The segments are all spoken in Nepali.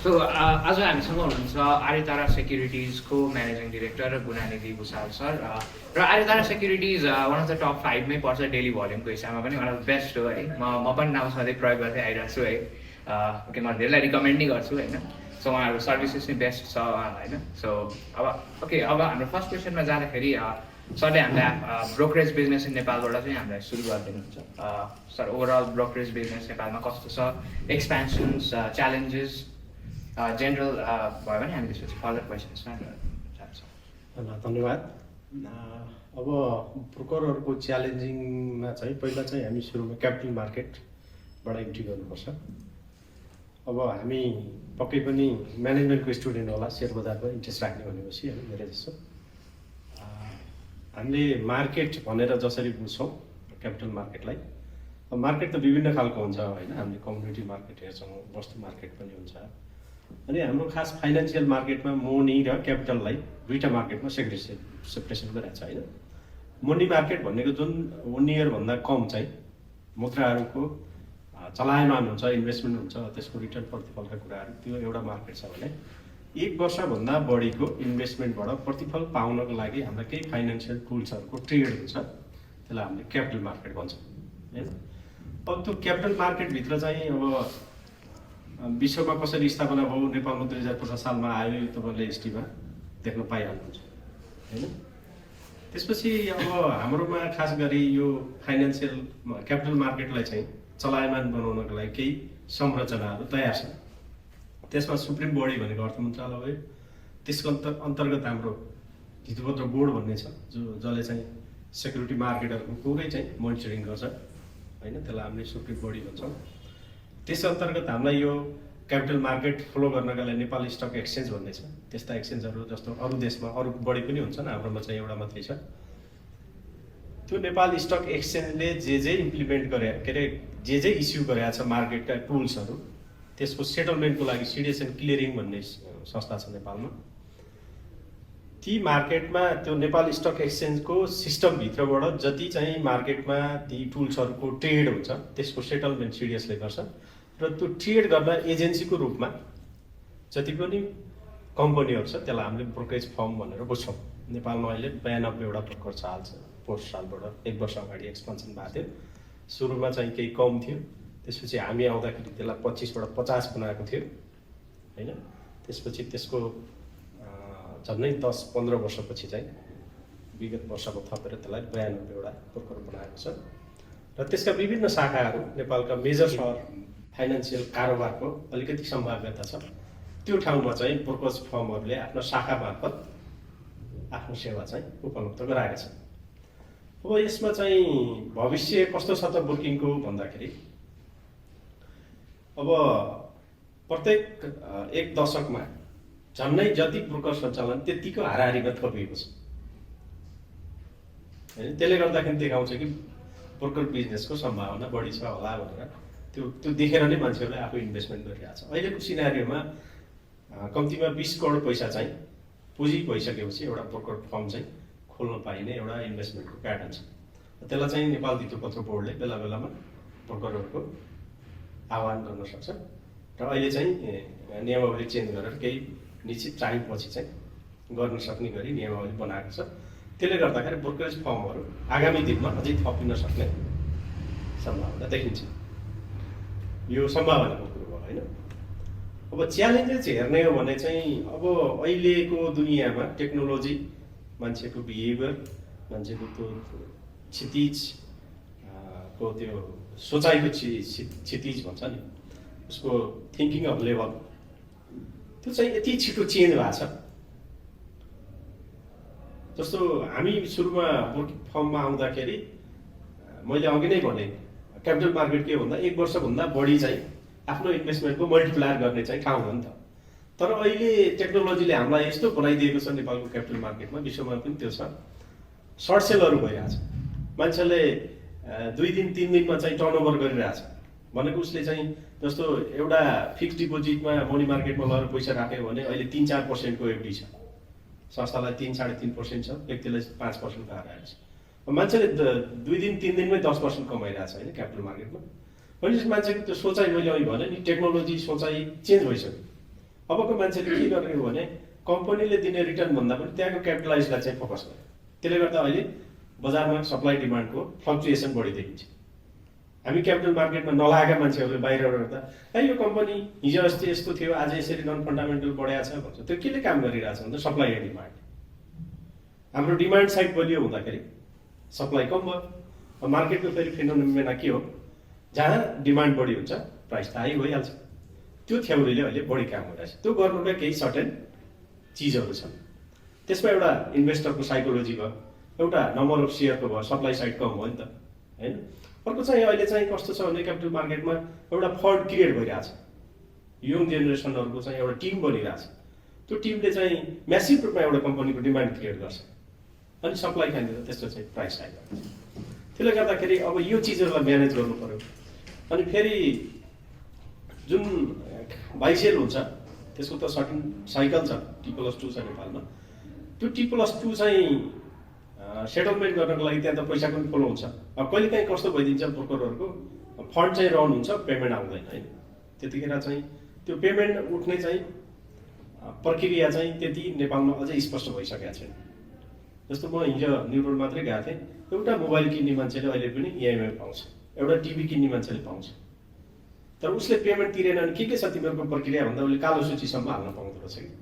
सो आज हामीसँग हुनुहुन्छ आर्यतारा सेक्युरिटिजको managing director Gunanidhi Bhusal sir र Aryatara securities one of the top 5 मै पर्छ डेली भोल्युमको हिसाबमा पनि वान अफ द बेस्ट हो है। म पनि नाम सधैँ प्रयोग गर्दै आइरहेको छु है। ओके, म धेरैलाई रिकमेन्ड नै गर्छु होइन। सो उहाँहरूको सर्भिसेस नै बेस्ट छ होइन। सो अब हाम्रो फर्स्ट क्वेसनमा जाँदाखेरि सरले हामीलाई ब्रोकरेज बिजनेस इन नेपालबाट चाहिँ हामीलाई सुरु गरिदिनुहुन्छ। सर, ओभरअल ब्रोकरेज बिजनेस नेपालमा कस्तो छ, एक्सपेन्सन्स, च्यालेन्जेस, जेनरल भयो भने हामी त्यसपछि फर्दर क्वेसन्समा जान्छौँ। धन्यवाद। अब ब्रोकरहरूको च्यालेन्जिङमा चाहिँ पहिला चाहिँ हामी सुरुमा क्यापिटल मार्केटबाट इन्ट्री गर्नुपर्छ। अब हामी पक्कै पनि म्यानेजमेन्टको स्टुडेन्ट होला, सेयर बजारमा इन्ट्रेस्ट राख्ने भनेपछि हामी धेरै जस्तो हामीले मार्केट भनेर जसरी बुझ्छौँ क्यापिटल मार्केटलाई, अब मार्केट त विभिन्न खालको हुन्छ होइन। हामीले कम्युनिटी मार्केट हेर्छौँ, वस्तु मार्केट पनि हुन्छ। अनि हाम्रो खास फाइनेन्सियल मार्केटमा मनी र क्यापिटललाई दुईवटा मार्केटमा सेपरेसन गरिरहेको छ होइन। मनी मार्केट भनेको जुन 1 इयरभन्दा कम चाहिँ मुद्राहरूको चलायमान हुन्छ, इन्भेस्टमेन्ट हुन्छ, त्यसको रिटर्न प्रतिफलका कुराहरू, त्यो एउटा मार्केट छ भने 1 वर्षभन्दा बढीको इन्भेस्टमेन्टबाट प्रतिफल पाउनको लागि हामीलाई केही फाइनेन्सियल टुल्सहरूको ट्रेड हुन्छ, त्यसलाई हामीले क्यापिटल मार्केट भन्छौँ होइन। अब त्यो क्यापिटल मार्केटभित्र चाहिँ अब विश्वमा कसरी स्थापना भयो, नेपालमा 2050 सालमा आयो, यो तपाईँले हिस्ट्रीमा देख्न पाइहाल्नुहुन्छ होइन। त्यसपछि अब हाम्रोमा खास गरी यो फाइनेन्सियल क्यापिटल मार्केटलाई चाहिँ चलायमान बनाउनको लागि केही संरचनाहरू तयार छन्। त्यसमा सुप्रिम बडी भनेको अर्थ मन्त्रालय भयो, त्यसको अन्तर्गत हाम्रो धितोपत्र बोर्ड भन्ने छ जसले चाहिँ सेक्युरिटी मार्केटहरूको पुरै चाहिँ मोनिटरिङ गर्छ होइन, त्यसलाई हामीले सुप्रिम बडी भन्छौँ। त्यस अन्तर्गत हामीलाई यो क्यापिटल मार्केट फ्लो गर्नका लागि नेपाल स्टक एक्सचेन्ज भन्ने छ। त्यस्ता एक्सचेन्जहरू जस्तो अरू देशमा अरू बढी पनि हुन्छन्, हाम्रोमा चाहिँ एउटा मात्रै छ। त्यो नेपाल स्टक एक्सचेन्जले जे इम्प्लिमेन्ट गरे के अरे जे इस्यु गरेका छ मार्केटका टुल्सहरू, त्यसको सेटलमेन्टको लागि सिडिएस एन्ड क्लियरिङ भन्ने संस्था छ नेपालमा। ती मार्केटमा त्यो नेपाल स्टक एक्सचेन्जको सिस्टमभित्रबाट जति चाहिँ मार्केटमा ती टुल्सहरूको ट्रेड हुन्छ त्यसको सेटलमेन्ट सिडिएसले गर्छ। र त्यो ट्रेड गर्न एजेन्सीको रूपमा जति पनि कम्पनीहरू छ त्यसलाई हामीले ब्रोकरेज फर्म भनेर बुझ्छौँ। नेपालमा अहिले 92वटा ब्रोकर छ। पोहोर सालबाट 1 वर्ष अगाडि एक्सपेन्सन भएको थियो। सुरुमा चाहिँ केही कम थियो, त्यसपछि हामी आउँदाखेरि त्यसलाई 25बाट 50 बनाएको थियो होइन। त्यसपछि त्यसको झन्डै 10-15 वर्षपछि चाहिँ विगत वर्षमा थपेर त्यसलाई 92वटा ब्रोकर बनाएको छ। र त्यसका विभिन्न शाखाहरू नेपालका मेजर सहर फाइनेन्सियल कारोबारको अलिकति सम्भाव्यता छ, त्यो ठाउँमा चाहिँ ब्रोकरेज फर्महरूले आफ्नो शाखा मार्फत आफ्नो सेवा चाहिँ उपलब्ध गराएका छन्। अब यसमा चाहिँ भविष्य कस्तो छ त बुकिङको भन्दाखेरि, अब प्रत्येक 1 दशकमा झन्डै जति ब्रोकर सञ्चालन त्यतिको हाराहारीमा थपिएको छ होइन। त्यसले गर्दाखेरि देखाउँछ कि ब्रोकर बिजनेसको सम्भावना बढी छ होला भनेर। त्यो देखेर नै मान्छेहरूले आफू इन्भेस्टमेन्ट गरिरहेको छ। अहिलेको सिनारीमा कम्तीमा 20 करोड पैसा चाहिँ पुँजी भइसकेपछि एउटा ब्रोकर फर्म चाहिँ खोल्न पाइने एउटा इन्भेस्टमेन्टको प्याटर्न छ। त्यसलाई चाहिँ नेपाल धितोपत्र बोर्डले बेला बेलामा ब्रोकरहरूको आह्वान गर्न सक्छ। र अहिले चाहिँ नियमावली चेन्ज गरेर केही निश्चित टाइमपछि चाहिँ गर्न सक्ने गरी नियमावली बनाएको छ। त्यसले गर्दाखेरि ब्रोकरेज फर्महरू आगामी दिनमा अझै थपिन सक्ने सम्भावना देखिन्छ। यो सम्भावनाको कुरो हो होइन। अब च्यालेन्जेस हेर्ने हो भने चाहिँ अब अहिलेको दुनियाँमा टेक्नोलोजी, मान्छेको बिहेभियर, मान्छेको त्यो क्षितिज को त्यो सोचाइको क्षितिज भन्छ नि, उसको थिङ्किङ अफ लेभल, त्यो चाहिँ यति छिटो चेन्ज भएको छ। जस्तो हामी सुरुमा फर्ममा आउँदाखेरि मैले अघि नै भने क्यापिटल मार्केट के भन्दा 1 वर्षभन्दा बढी चाहिँ आफ्नो इन्भेस्टमेन्टको मल्टिप्लायर गर्ने चाहिँ ठाउँ हो नि त। तर अहिले टेक्नोलोजीले हामीलाई यस्तो बनाइदिएको छ नेपालको क्यापिटल मार्केटमा, विश्वमा पनि त्यो छ, सर्ट सेलहरू भइरहेछ। मान्छेले 2 दिन 3 दिनमा चाहिँ टर्नओभर गरिरहेछ भनेको उसले चाहिँ जस्तो एउटा फिक्स्ड डिपोजिटमा मनी मार्केटमा लगेर पैसा राख्यो भने अहिले 3-4% को एफडी छ, संस्थालाई 3-3.5% छ, व्यक्तिलाई 5% आइरहेको छ। मान्छेले 2 दिन 3 दिनमै 10% कमाइरहेछ होइन क्यापिटल मार्केटमा। भनेपछि मान्छेको त्यो सोचाइ मैले अघि भने नि टेक्नोलोजी सोचाइ चेन्ज भइसक्यो। अबको मान्छेले के गर्ने हो भने कम्पनीले दिने रिटर्न भन्दा पनि त्यहाँको क्यापिटलाइजलाई चाहिँ फोकस गर्यो। त्यसले गर्दा अहिले बजारमा सप्लाई डिमान्डको फ्लक्चुएसन बढी देखिन्छ। हामी क्यापिटल मार्केटमा नलागेका मान्छेहरूले बाहिरबाट गर्दा यो कम्पनी हिजो अस्ति यस्तो थियो, आज यसरी नन फन्डामेन्टल बढाएको छ भन्छ। त्यो केले काम गरिरहेछ भन्दा सप्लाई एन्ड डिमान्ड। हाम्रो डिमान्ड साइड बलियो हुँदाखेरि सप्लाई कम भयो। मार्केटको फेरि फिनोमेना के हो, जहाँ डिमान्ड बढी हुन्छ प्राइस त हाई भइहाल्छ। त्यो थ्योरीले अहिले बढी काम गरिरहेछ। त्यो गर्नुका केही सर्टेन चिजहरू छन्। त्यसमा एउटा इन्भेस्टरको साइकोलोजी भयो, एउटा नम्बर अफ सेयरको भयो, सप्लाई साइड कम भयो नि त, होइन। अर्को चाहिँ अहिले चाहिँ कस्तो छ भने क्यापिटल मार्केटमा एउटा फन्ड क्रिएट भइरहेछ। यङ जेनेरेसनहरूको चाहिँ एउटा टिम बनिरहेछ। त्यो टिमले चाहिँ म्यासिभ रूपमा एउटा कम्पनीको डिमान्ड क्रिएट गर्छ अनि सप्लाई खानेर त्यसको चाहिँ प्राइस हाई गर्छ। त्यसले गर्दाखेरि अब यो चिजहरूलाई म्यानेज गर्नु पर्यो। अनि फेरि जुन बाइसेल हुन्छ त्यसको त सर्टिन साइकल छ, T+2 छ नेपालमा। त्यो T+2 चाहिँ सेटलमेन्ट गर्नको लागि त्यहाँ त पैसाको पनि फ्लो हुन्छ। अब कहिले काहीँ कस्तो भइदिन्छ, ब्रोकरहरूको फन्ड चाहिँ रन हुन्छ, पेमेन्ट आउँदैन, होइन। त्यतिखेर चाहिँ त्यो पेमेन्ट उठ्ने चाहिँ प्रक्रिया चाहिँ त्यति नेपालमा अझै स्पष्ट भइसकेको छैन। जस्तो म हिजो न्यु रोड मात्रै गएको थिएँ, एउटा मोबाइल किन्ने मान्छेले अहिले पनि EMI पाउँछ, एउटा टिभी किन्ने मान्छेले पाउँछ। तर उसले पेमेन्ट तिरेन भने के छ तिमीहरूको प्रक्रिया भन्दा उसले कालो सूचीसम्म हाल्न पाउँदो रहेछ कि।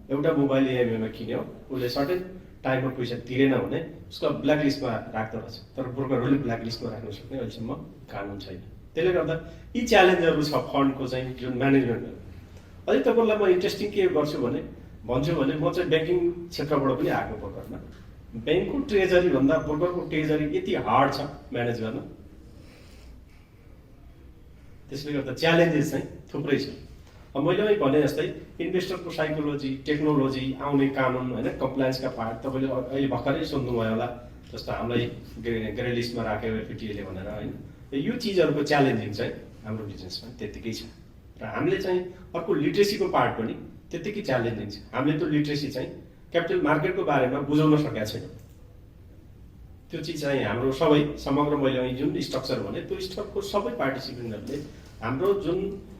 एउटा मोबाइल EMI-मा किन्यो, उसले सर्टेन टाइममा पैसा तिरेन भने उसको ब्ल्याकलिस्टमा राख्दो रहेछ। तर ब्रोकरहरूले ब्ल्याकलिस्टमा राख्न सक्ने अहिलेसम्म कानुन छैन। त्यसले गर्दा यी च्यालेन्जहरू छ फन्डको चाहिँ जुन म्यानेजमेन्ट। अझै तपाईँलाई म इन्ट्रेस्टिङ के गर्छु भने भन्छु भने म चाहिँ ब्याङ्किङ क्षेत्रबाट पनि आएको ब्रोकरमा। ब्याङ्कको ट्रेजरी भन्दा ब्रोकरको ट्रेजरी यति हार्ड छ म्यानेज गर्न। त्यसले गर्दा च्यालेन्जेस चाहिँ थुप्रै छ। अब मैले अहिले भने जस्तै इन्भेस्टरको साइकोलोजी, टेक्नोलोजी, आउने कानुन, होइन, कम्प्लायन्सका पार्ट तपाईँले अहिले भर्खरै सुन्नुभयो होला। जस्तो हामीलाई ग्रे लिस्टमा राख्यो FATF-ले भनेर, होइन। यो चिजहरूको च्यालेन्जिङ चाहिँ हाम्रो बिजनेसमा त्यत्तिकै छ। र हामीले चाहिँ अर्को लिट्रेसीको पार्ट पनि त्यत्तिकै च्यालेन्जिङ छ। हामीले त्यो लिट्रेसी चाहिँ क्यापिटल मार्केटको बारेमा बुझाउन सकेका छैनौँ। त्यो चिज चाहिँ हाम्रो सबै समग्र मैले अहिले जुन स्ट्रक्चर भने त्यो स्ट्रक्चरको सबै पार्टिसिपेन्टहरूले हाम्रो जुन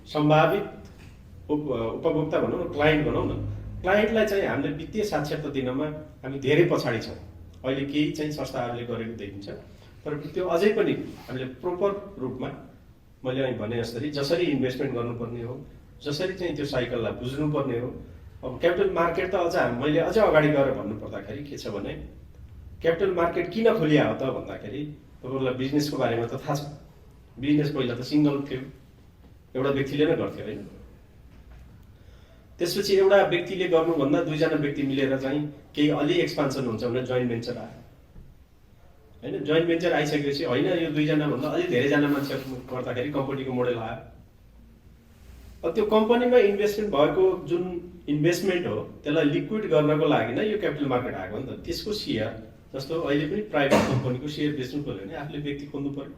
सम्भावित उपभोक्ता भनौँ न, क्लाइन्ट भनौँ न, क्लाइन्टलाई चाहिँ हामीले वित्तीय साक्षरता दिनमा हामी धेरै पछाडि छौँ। अहिले केही चाहिँ संस्थाहरूले गरेको देखिन्छ, तर त्यो अझै पनि हामीले प्रोपर रूपमा मैले अहिले भने जसरी इन्भेस्टमेन्ट गर्नुपर्ने हो, जसरी चाहिँ त्यो साइकललाई बुझ्नुपर्ने हो। अब क्यापिटल मार्केट त मैले अझ अगाडि गएर भन्नुपर्दाखेरि के छ भने क्यापिटल मार्केट किन खोलिया हो त भन्दाखेरि तपाईँहरूलाई बिजनेसको बारेमा त थाहा छ। बिजनेस पहिला त सिङ्गल थियो, एउटा व्यक्तिले नै गर्थ्यो, होइन। त्यसपछि एउटा व्यक्तिले गर्नुभन्दा दुईजना व्यक्ति मिलेर चाहिँ केही अलि एक्सपान्सन हुन्छ भने जोइन्ट भेन्चर आयो, होइन। जोइन्ट भेन्चर आइसकेपछि होइन यो दुईजना भन्दा अलि धेरैजना मान्छेहरू गर्दाखेरि कम्पनीको मोडल आयो। अब त्यो कम्पनीमा इन्भेस्टमेन्ट भएको जुन इन्भेस्टमेन्ट हो त्यसलाई लिक्विड गर्नको लागि नै यो क्यापिटल मार्केट आएको नि त। त्यसको सेयर जस्तो अहिले पनि प्राइभेट कम्पनीको सेयर बेच्नु पऱ्यो भने आफूले व्यक्ति खोज्नु पऱ्यो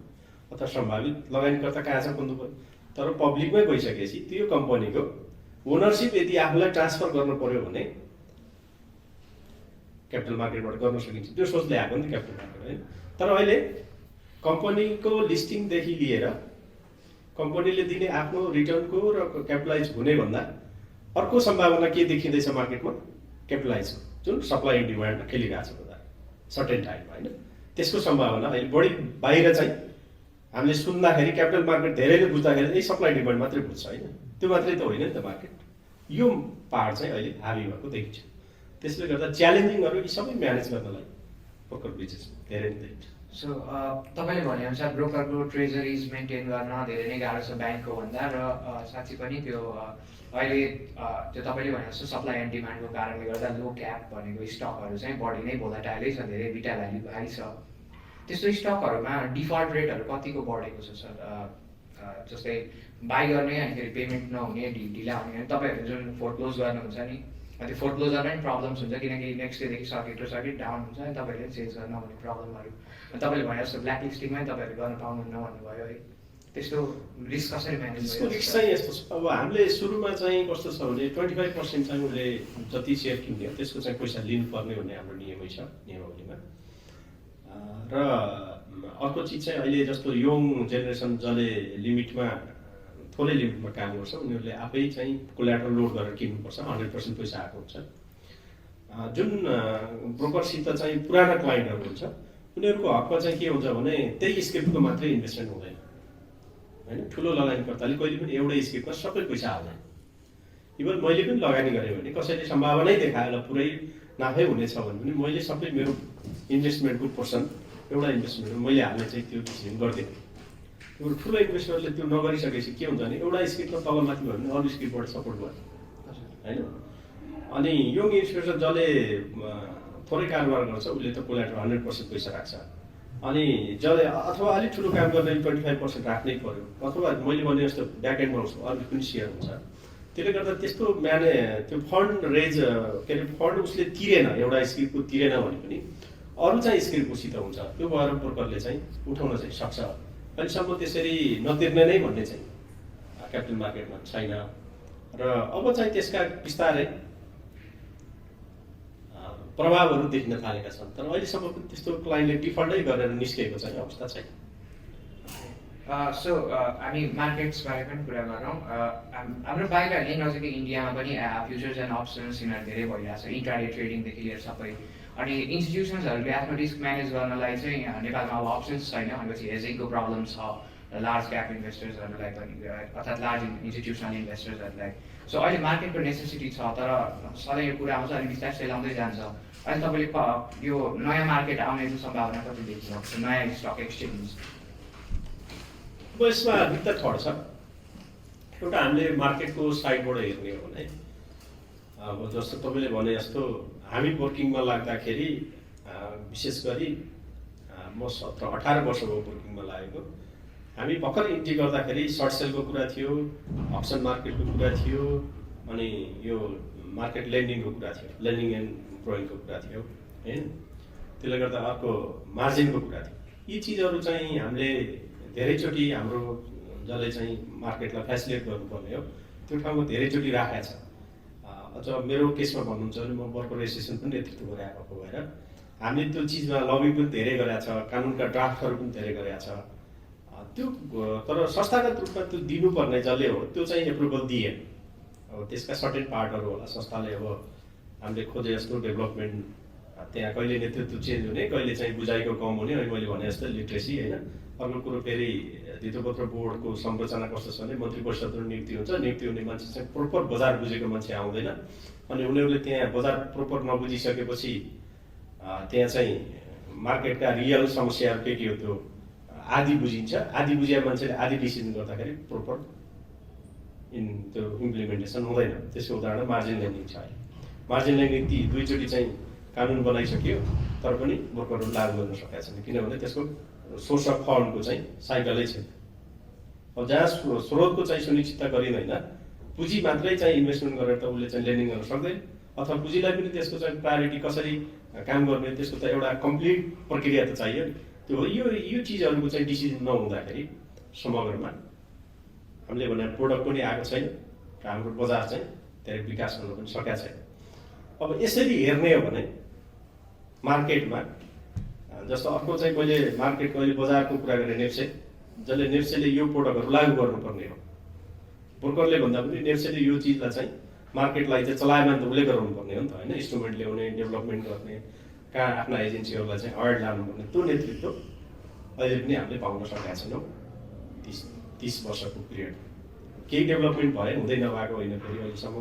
अथवा सम्भावित लगानीकर्ता कहाँ छ खोज्नु पऱ्यो। तर पब्लिकमै गइसकेपछि त्यो कम्पनीको ओनरसिप यदि आफूलाई ट्रान्सफर गर्नु पर्यो भने क्यापिटल मार्केटबाट गर्न सकिन्छ। त्यो सोचले आएको नि त क्यापिटल मार्केट, होइन। तर अहिले कम्पनीको लिस्टिङदेखि लिएर कम्पनीले दिने आफ्नो रिटर्नको र क्यापिटलाइज हुने भन्दा अर्को सम्भावना के देखिँदैछ मार्केटमा, क्यापिटलाइज जुन सप्लाई एन्ड डिमान्डमा खेलिरहेको छ बजार सर्टेन टाइममा, होइन। त्यसको सम्भावना अहिले बढी बाहिर चाहिँ हामीले सुन्दाखेरि क्यापिटल मार्केट धेरैले बुझ्दाखेरि यही सप्लाई डिमान्ड मात्रै बुझ्छ, होइन। त्यो मात्रै त होइन नि त मार्केट। यो पार्ट चाहिँ अहिले हाबी भएको देखिन्छ। त्यसले गर्दा च्यालेन्जिङहरू यी सबै म्यानेज गर्नलाई ब्रोकर बिजनेसमा धेरै नै देखिन्छ। सो तपाईँले भनेअनुसार ब्रोकरको ट्रेजरिज मेन्टेन गर्न धेरै नै गाह्रो छ ब्याङ्कको भन्दा। र साँच्चै पनि त्यो अहिले त्यो तपाईँले भने जस्तो सप्लाई एन्ड डिमान्डको कारणले गर्दा लो क्याप भनेको स्टकहरू चाहिँ बढी नै भोलाटाइलै छ, धेरै बिटा भ्याल्यु हाई छ। त्यस्तो स्टकहरूमा डिफल्ट रेटहरू कतिको बढेको छ सर? जस्तै बाई गर्ने अनि फेरि पेमेन्ट नहुने, ढिला हुने, अनि तपाईँहरू जुन फोरक्लोज गर्नुहुन्छ नि, त्यो फोरक्लोजरमा पनि प्रब्लम्स हुन्छ किनकि नेक्स्ट डेदेखि सर्किट डाउन हुन्छ अनि तपाईँहरूले चेन्ज गर्न नहुने प्रब्लमहरू। तपाईँले भने जस्तो ब्ल्याक लिस्टिङमै तपाईँहरू गर्न पाउनुहुन्न भन्नुभयो है, त्यस्तो रिस्क कसरी म्यानेज त्यसको रिस्क चाहिँ यस्तो छ। अब हामीले सुरुमा चाहिँ कस्तो छ भने 25% चाहिँ उसले जति सेयर किन्ने हो त्यसको चाहिँ पैसा लिनुपर्ने भन्ने हाम्रो नियमै छ नियमावलीमा। र अर्को चिज चाहिँ अहिले जस्तो यङ जेनेरेसन जसले लिमिटमा थोरै लिमिटमा काम गर्छ उनीहरूले आफै चाहिँ कोल्याटरल लोड गरेर किन्नुपर्छ 100% पैसा आएको हुन्छ। जुन ब्रोकरसित चाहिँ पुराना क्लाइन्टहरू हुन्छ उनीहरूको हकमा चाहिँ के हुन्छ भने त्यही स्क्रिप्टको मात्रै इन्भेस्टमेन्ट हुँदैन होइन। ठुलो लगानीकर्ताले कहिले पनि एउटै स्क्रिप्टमा सबै पैसा हाल्दैन। इभन मैले पनि लगानी गरेँ भने कसैले सम्भावनै देखाएर पुरै नाफै हुनेछ भने पनि मैले सबै मेरो इन्भेस्टमेन्टको पर्सन एउटा इन्भेस्टमेन्ट मैले हाल्ने चाहिँ त्यो डिसिजन गर्दिनँ। त्यो ठुलो इन्भेस्टरले त्यो नगरिसकेपछि के हुन्छ भने एउटा स्क्रिप्टमा तलमाथि भयो भने अरू स्क्रिप्टबाट सपोर्ट गर्छ होइन। अनि यङ इन्भेस्टर जसले थोरै कारोबार गर्छ उसले त कोल्याटरल 100% पैसा राख्छ। अनि जसले अथवा अलिक ठुलो काम गर्ने 25% राख्नै पर्यो अथवा मैले भने जस्तो ब्याक एन्डमा उसको अरू पनि सेयर हुन्छ। त्यसले गर्दा त्यस्तो त्यो फन्ड रेज के अरे फन्ड उसले तिरेन एउटा स्क्रिप्टको तिरेन भने पनि अरू चाहिँ स्क्रिप्टकोसित हुन्छ त्यो भएर ब्रोकरले चाहिँ उठाउन चाहिँ सक्छ। अहिलेसम्म त्यसरी नतिर्ने नै भन्ने चाहिँ क्यापिटल मार्केटमा छैन र अब चाहिँ त्यसका बिस्तारै प्रभावहरू देखिन थालेका छन्। तर अहिलेसम्म पनि त्यस्तो क्लाइन्टले डिफल्टै गरेर निस्केको चाहिँ अवस्था छैन। सो हामी मार्केट्स बारे पनि कुरा गरौँ। हाम्रो बाहिर यहीँ नजिकै इन्डियामा पनि फ्युचर्स एन्ड अप्सन्स यिनीहरू धेरै भइरहेको छ इन्ट्राडे ट्रेडिङदेखि लिएर सबै। अनि इन्स्टिट्युसन्सहरूले आफ्नो रिस्क म्यानेज गर्नलाई चाहिँ नेपालमा अब अप्सन्स छैन भनेपछि हेजिङको प्रब्लम छ लार्ज क्याप इन्भेस्टर्सहरूलाई पनि अर्थात् लार्ज इन्स्टिट्युसनल इन्भेस्टर्सहरूलाई। सो अहिले मार्केटको नेसेसिटी छ तर सधैँ यो कुरा आउँछ अनि बिस्तारै सेलाउँदै जान्छ। अहिले तपाईँले यो नयाँ मार्केट आउने सम्भावना कति देख्नुहुन्छ नयाँ स्टक एक्सचेन्ज? अब यसमा दुईवटा थट छ। एउटा हामीले मार्केटको साइडबाट हेर्ने हो भने अब जस्तो तपाईँले भने जस्तो हामी वर्किङमा लाग्दाखेरि विशेष गरी म 17-18 वर्ष भयो वर्किङमा लागेको। हामी भर्खर इन्ट्री गर्दाखेरि सर्ट सेलको कुरा थियो, अप्सन मार्केटको कुरा थियो, अनि यो मार्केट लेन्डिङको कुरा थियो, लेन्डिङ एन्ड ब्रोइङको कुरा थियो होइन। त्यसले गर्दा अर्को मार्जिनको कुरा थियो। यी चिजहरू चाहिँ हामीले धेरैचोटि हाम्रो जसले चाहिँ मार्केटलाई फेसिलिटेट गर्नुपर्ने हो त्यो ठाउँमा धेरैचोटि राखेको छ। अझ मेरो केसमा भन्नुहुन्छ भने म वर्कर एसोसिएसन पनि नेतृत्व गरिरहेको भएर हामीले त्यो चिजमा लबिङ पनि धेरै गरेका छ, कानुनका ड्राफ्टहरू पनि धेरै गरेका छ। त्यो तर संस्थागत रूपमा त्यो दिनुपर्ने जसले हो त्यो चाहिँ एप्रुभल दिएन। अब त्यसका सर्टेन पार्टहरू होला संस्थाले अब हामीले खोजे जस्तो डेभलपमेन्ट त्यहाँ कहिले नेतृत्व चेन्ज हुने कहिले चाहिँ बुझाइको कम हुने। अनि मैले भने जस्तो लिट्रेसी होइन। अर्को कुरो फेरि धितोपत्र बोर्डको संरचना कस्तो छ भने मन्त्री परिषदहरू नियुक्ति हुन्छ, नियुक्ति हुने मान्छे चाहिँ प्रोपर बजार बुझेको मान्छे आउँदैन। अनि उनीहरूले त्यहाँ बजार प्रोपर नबुझिसकेपछि त्यहाँ चाहिँ मार्केटका रियल समस्याहरू के हो त्यो आदि बुझिन्छ। आदि बुझिया मान्छेले आदि डिसिजन गर्दाखेरि प्रोपर त्यो इम्प्लिमेन्टेसन हुँदैन। त्यसको उदाहरण मार्जिन लेन्डिङ छ। मार्जिन लेन्डिङ ती दुईचोटि चाहिँ कानुन बनाइसक्यो तर पनि वर्करहरू लागू गर्न सकेका छैन किनभने त्यसको सोर्स अफ फन्डको चाहिँ साइकलै छैन। अब जहाँ स्रोतको चाहिँ सुनिश्चितता गरिँदैन पुँजी मात्रै चाहिँ इन्भेस्टमेन्ट गरेर त उसले चाहिँ लेन्डिङ गर्न सक्दैन अथवा पुँजीलाई पनि त्यसको चाहिँ प्रायोरिटी कसरी काम गर्ने त्यसको त एउटा कम्प्लिट प्रक्रिया त चाहियो नि। त्यो यो चिजहरूको चाहिँ डिसिजन नहुँदाखेरि समग्रमा हामीले भने प्रोडक्ट पनि आएको छैन र हाम्रो बजार चाहिँ धेरै विकास गर्न पनि सकेका छैन। अब यसरी हेर्ने हो भने मार्केटमा जस्तो अर्को चाहिँ मैले मार्केटको अहिले बजारको कुरा गरेँ नेप्से जसले नेप्सेले यो प्रोडक्टहरू लागू गर्नुपर्ने हो। ब्रोकरले भन्दा पनि नेप्सेले यो चिजलाई चाहिँ मार्केटलाई चाहिँ चलायमान त उसले गराउनुपर्ने हो नि त होइन। इन्स्ट्रुमेन्ट ल्याउने डेभलपमेन्ट गर्ने कहाँ आफ्ना एजेन्सीहरूलाई चाहिँ अगाडि लानुपर्ने त्यो नेतृत्व अहिले पनि हामीले पाउन सकेका छैनौँ। 30 वर्षको पिरियड केही डेभलपमेन्ट भयो हुँदै नभएको होइन। फेरि अहिलेसम्म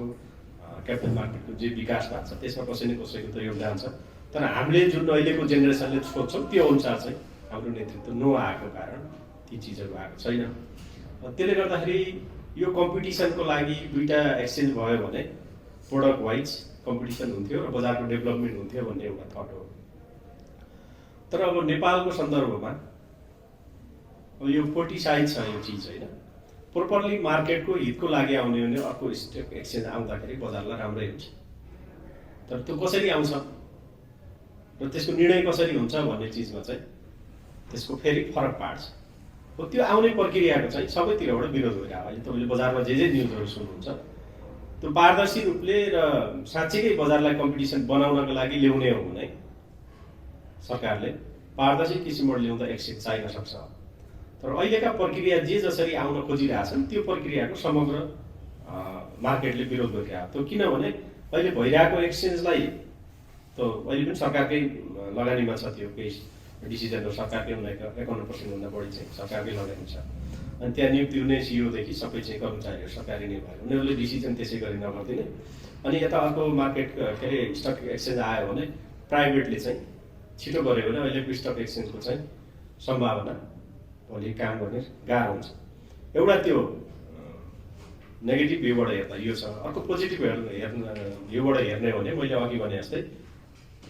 क्यापिटल मार्केटको जे विकास भएको छ त्यसमा कसै न कसैको त योगदान छ। तर हामीले जुन अहिलेको जेनेरेसनले सोध्छौँ त्यो अनुसार चाहिँ हाम्रो नेतृत्व नआएको कारण ती चिजहरू आएको छैन। त्यसले गर्दाखेरि यो कम्पिटिसनको लागि दुईवटा एक्सचेन्ज भयो भने प्रोडक्ट वाइज कम्पिटिसन हुन्थ्यो र बजारको डेभलपमेन्ट हुन्थ्यो भन्ने एउटा थट हो। तर अब नेपालको सन्दर्भमा अब यो पोलिटिसाइज छ यो चिज होइन। प्रोपरली मार्केटको हितको लागि आउने भने अर्को स्टक एक्सचेन्ज आउँदाखेरि बजारलाई राम्रै हुन्छ। तर त्यो कसरी आउँछ र त्यसको निर्णय कसरी हुन्छ भन्ने चिजमा चाहिँ त्यसको फेरि फरक पार्छ। हो त्यो आउने प्रक्रियाको चाहिँ सबैतिरबाट विरोध भइरहेको। अहिले तपाईँले बजारमा जे न्युजहरू सुन्नुहुन्छ त्यो पारदर्शी रूपले र साँच्चीकै बजारलाई कम्पिटिसन बनाउनको लागि ल्याउने हो भने सरकारले पारदर्शी किसिमबाट ल्याउँदा एक्सचेन्ज चाहिन सक्छ। तर अहिलेका प्रक्रिया जे जसरी आउन खोजिरहेछन् त्यो प्रक्रियाको समग्र मार्केटले विरोध गरिरहेको त्यो किनभने अहिले भइरहेको एक्सचेन्जलाई त अहिले पनि सरकारकै लगानीमा छ त्यो केही डिसिजनहरू सरकारकै 51% बढी चाहिँ सरकारकै लगानी छ अनि त्यहाँ नियुक्ति हुने सिइओदेखि सबै चाहिँ कर्मचारीहरू सरकारी नै भयो उनीहरूले डिसिजन त्यसै गरी नगरिदिने अनि यता अर्को मार्केट के अरे स्टक एक्सचेन्ज आयो भने प्राइभेटले चाहिँ छिटो गऱ्यो भने अहिलेको स्टक एक्सचेन्जको चाहिँ सम्भावना भोलि काम गर्ने गाह्रो हुन्छ एउटा त्यो नेगेटिभ भ्यूबाट हेर्दा यो छ अर्को पोजिटिभ भ्यूबाट हेर्ने हो भने मैले अघि भने जस्तै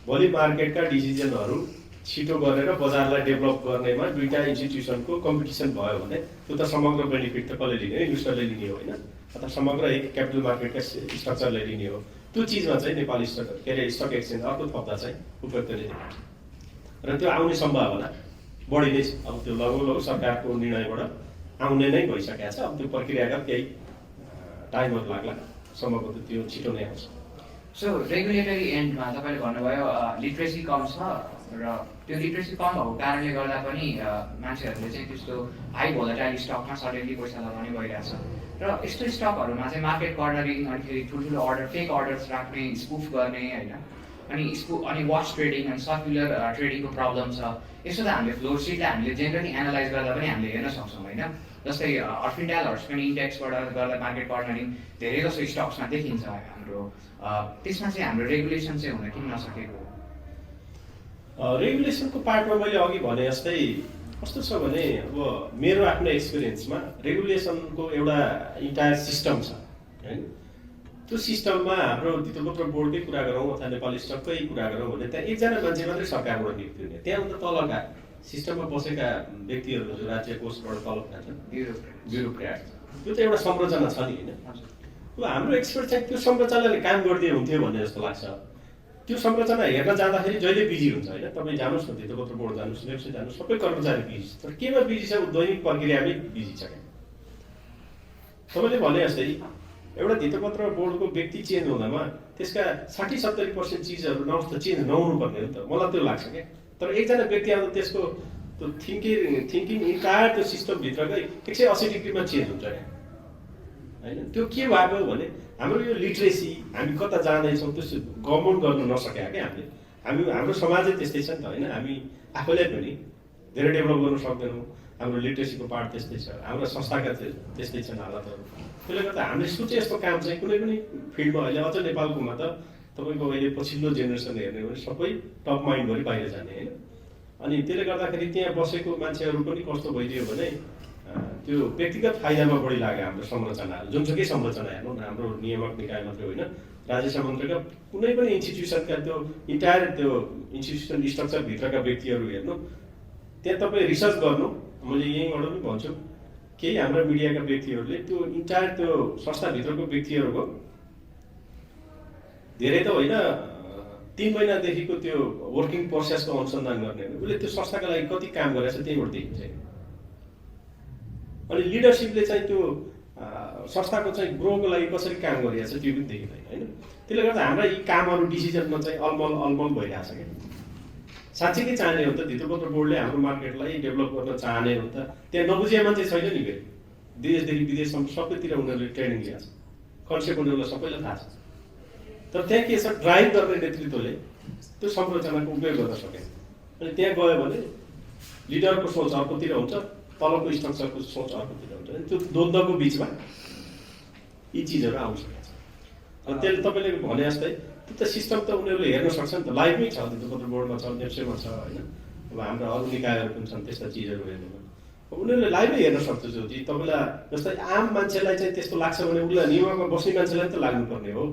भोलि मार्केटका डिसिजनहरू छिटो गरेर बजारलाई डेभलप गर्नेमा दुईटा इन्स्टिट्युसनको कम्पिटिसन भयो भने त्यो त समग्र बेनिफिट त कसले लिने इन्भेस्टरले लिने हो होइन अथवा समग्र एक क्यापिटल मार्केटका स्ट्रक्चरले लिने हो त्यो चिजमा चाहिँ नेपाली स्टक के अरे स्टक एक्सचेन्ज अर्को थप्दा चाहिँ उपयुक्तले दिन्छ र त्यो आउने सम्भावना बढी नै छ अब त्यो लघु सरकारको निर्णयबाट आउने नै भइसकेको छ अब त्यो प्रक्रियागत केही टाइमहरू लाग्ला सम्भवतः त्यो छिटो नै आउँछ सो रेगुलेटरी एन्डमा तपाईँले भन्नुभयो लिट्रेसी कम छ र त्यो लिट्रेसी कम भएको कारणले गर्दा पनि मान्छेहरूले चाहिँ त्यस्तो हाई भोलाटाइल स्टकमा सडनली पैसा लगाउने भइरहेछ र यस्तो स्टकहरूमा चाहिँ मार्केट कर्नरिङ अनिखेरि ठुल्ठुलो अर्डर फेक अर्डर्स राख्ने स्पुफ गर्ने होइन अनि वाच ट्रेडिङ अनि सर्कुलर ट्रेडिङको प्रब्लम छ यसो त हामीले फ्लोर सिटलाई हामीले जेनरली एनालाइज गर्दा पनि हामीले हेर्न सक्छौँ होइन जस्तै अर्फिन्डालहरू पनि इन्डेक्सबाट गर्दा मार्केट कर्नरिङ धेरै जसो स्टक्समा देखिन्छ हाम्रो त्यसमा चाहिँ हाम्रो रेगुलेसन चाहिँ हुन किन नसकेको रेगुलेसनको पार्टमा मैले अघि भने जस्तै कस्तो छ भने अब मेरो आफ्नो एक्सपिरियन्समा रेगुलेसनको एउटा इन्टायर सिस्टम छ होइन त्यो सिस्टममा हाम्रो धितोपत्र बोर्डकै कुरा गरौँ अथवा नेपाली स्टककै कुरा गरौँ भने त्यहाँ एकजना मान्छे मात्रै सरकारबाट नियुक्ति हुने त्यहाँभन्दा तलका सिस्टममा बसेका व्यक्तिहरू जो राज्य कोषबाट तलब खान्छन् ब्युरोक्र्याट त्यो त एउटा संरचना छ नि होइन अब हाम्रो एक्सपर्ट चाहिँ त्यो संरचनाले काम गरिदिए हुन्थ्यो भन्ने जस्तो लाग्छ त्यो संरचना हेर्न जाँदाखेरि जहिले बिजी हुन्छ होइन तपाईँ जानुहोस् न धितोपत्र बोर्ड जानुहोस् वेबसाइट जानुहोस् सबै कर्मचारी बिजी छ तर केमा बिजी छ दैनिक प्रक्रियामै बिजी छ क्या तपाईँले भने जस्तै एउटा धितोपत्र बोर्डको व्यक्ति चेन्ज हुँदामा त्यसका 60-70% चिजहरू नहोस् त चेन्ज नहुनु पर्ने हो नि त मलाई त्यो लाग्छ क्या तर एकजना व्यक्ति आउँदा त्यसको त्यो थिङ्किङ इन्टायर त्यो सिस्टमभित्रकै 180 डिग्रीमा चेन्ज हुन्छ क्या होइन त्यो के भएको भने हाम्रो यो लिट्रेसी हामी कता जाँदैछौँ त्यो गभर्मेन्ट गर्नु नसक्यो क्या हाम्रो समाजै त्यस्तै छ नि त होइन हामी आफैलाई पनि धेरै डेभलप गर्नु सक्दैनौँ हाम्रो लिट्रेसीको पार्ट त्यस्तै छ हाम्रो संस्थाका त्यस्तै छन् हालतहरू त्यसले गर्दा हामीले सोचे यस्तो काम चाहिँ कुनै पनि फिल्डमा अहिले अझ नेपालकोमा त तपाईँको अहिले पछिल्लो जेनेरेसन हेर्ने भने सबै टप माइन्डभरि बाहिर जाने होइन अनि त्यसले गर्दाखेरि त्यहाँ बसेको मान्छेहरू पनि कस्तो भइदियो भने त्यो व्यक्तिगत फाइदामा बढी लाग्यो हाम्रो संरचनाहरू जुनसुकै संरचना हेर्नु न हाम्रो नियामक निकाय मात्रै होइन राज्य मन्त्रीका कुनै पनि इन्स्टिट्युसनका त्यो इन्टायर त्यो इन्स्टिट्युसन स्ट्रक्चरभित्रका व्यक्तिहरू हेर्नु त्यहाँ तपाईँ रिसर्च गर्नु मैले यहीँबाट पनि भन्छु केही हाम्रो मिडियाका व्यक्तिहरूले त्यो इन्टायर त्यो संस्थाभित्रको व्यक्तिहरूको धेरै त होइन 3 महिनादेखिको त्यो वर्किङ प्रोसेसको अनुसन्धान गर्ने उसले त्यो संस्थाका लागि कति काम गरेछ त्यहीबाट देखिन्छ अनि लिडरसिपले चाहिँ त्यो संस्थाको चाहिँ ग्रोको लागि कसरी काम गरिरहेछ त्यो पनि देखिँदैन होइन त्यसले गर्दा हाम्रा यी कामहरू डिसिजनमा चाहिँ अलमल भइरहेछ क्या साँच्चीकै चाहने हो त धितोपत्र बोर्डले हाम्रो मार्केटलाई डेभलप गर्न चाहने हो त त्यहाँ नबुझिया मान्छे छैन नि फेरि देशदेखि विदेशसम्म सबैतिर उनीहरूले ट्रेनिङ लिएको छ कन्सेप्ट उनीहरूलाई सबैलाई थाहा छ तर त्यहाँ के छ ड्राइभ गर्ने नेतृत्वले त्यो संरचनाको उपयोग गर्न सकेन अनि त्यहाँ गयो भने लिडरको सोच अर्कोतिर हुन्छ तलको स्ट्रक्चरको सोच अर्कोतिर हुन्छ अनि त्यो द्वन्द्वको बिचमा यी चिजहरू आउन सकेछ अनि त्यसले तपाईँले भने जस्तै त्यो त सिस्टम त उनीहरूले हेर्न सक्छ नि त लाइभमै छ धितोपत्र बोर्डमा छ नेप्सेमा छ होइन अब हाम्रो अरू निकायहरू पनि छन् त्यस्ता चिजहरू हेर्नुमा अब उनीहरूले लाइभै हेर्न सक्छ ज्योति तपाईँलाई जस्तै आम मान्छेलाई चाहिँ त्यस्तो लाग्छ भने उसलाई नियममा बस्ने मान्छेलाई त लाग्नुपर्ने हो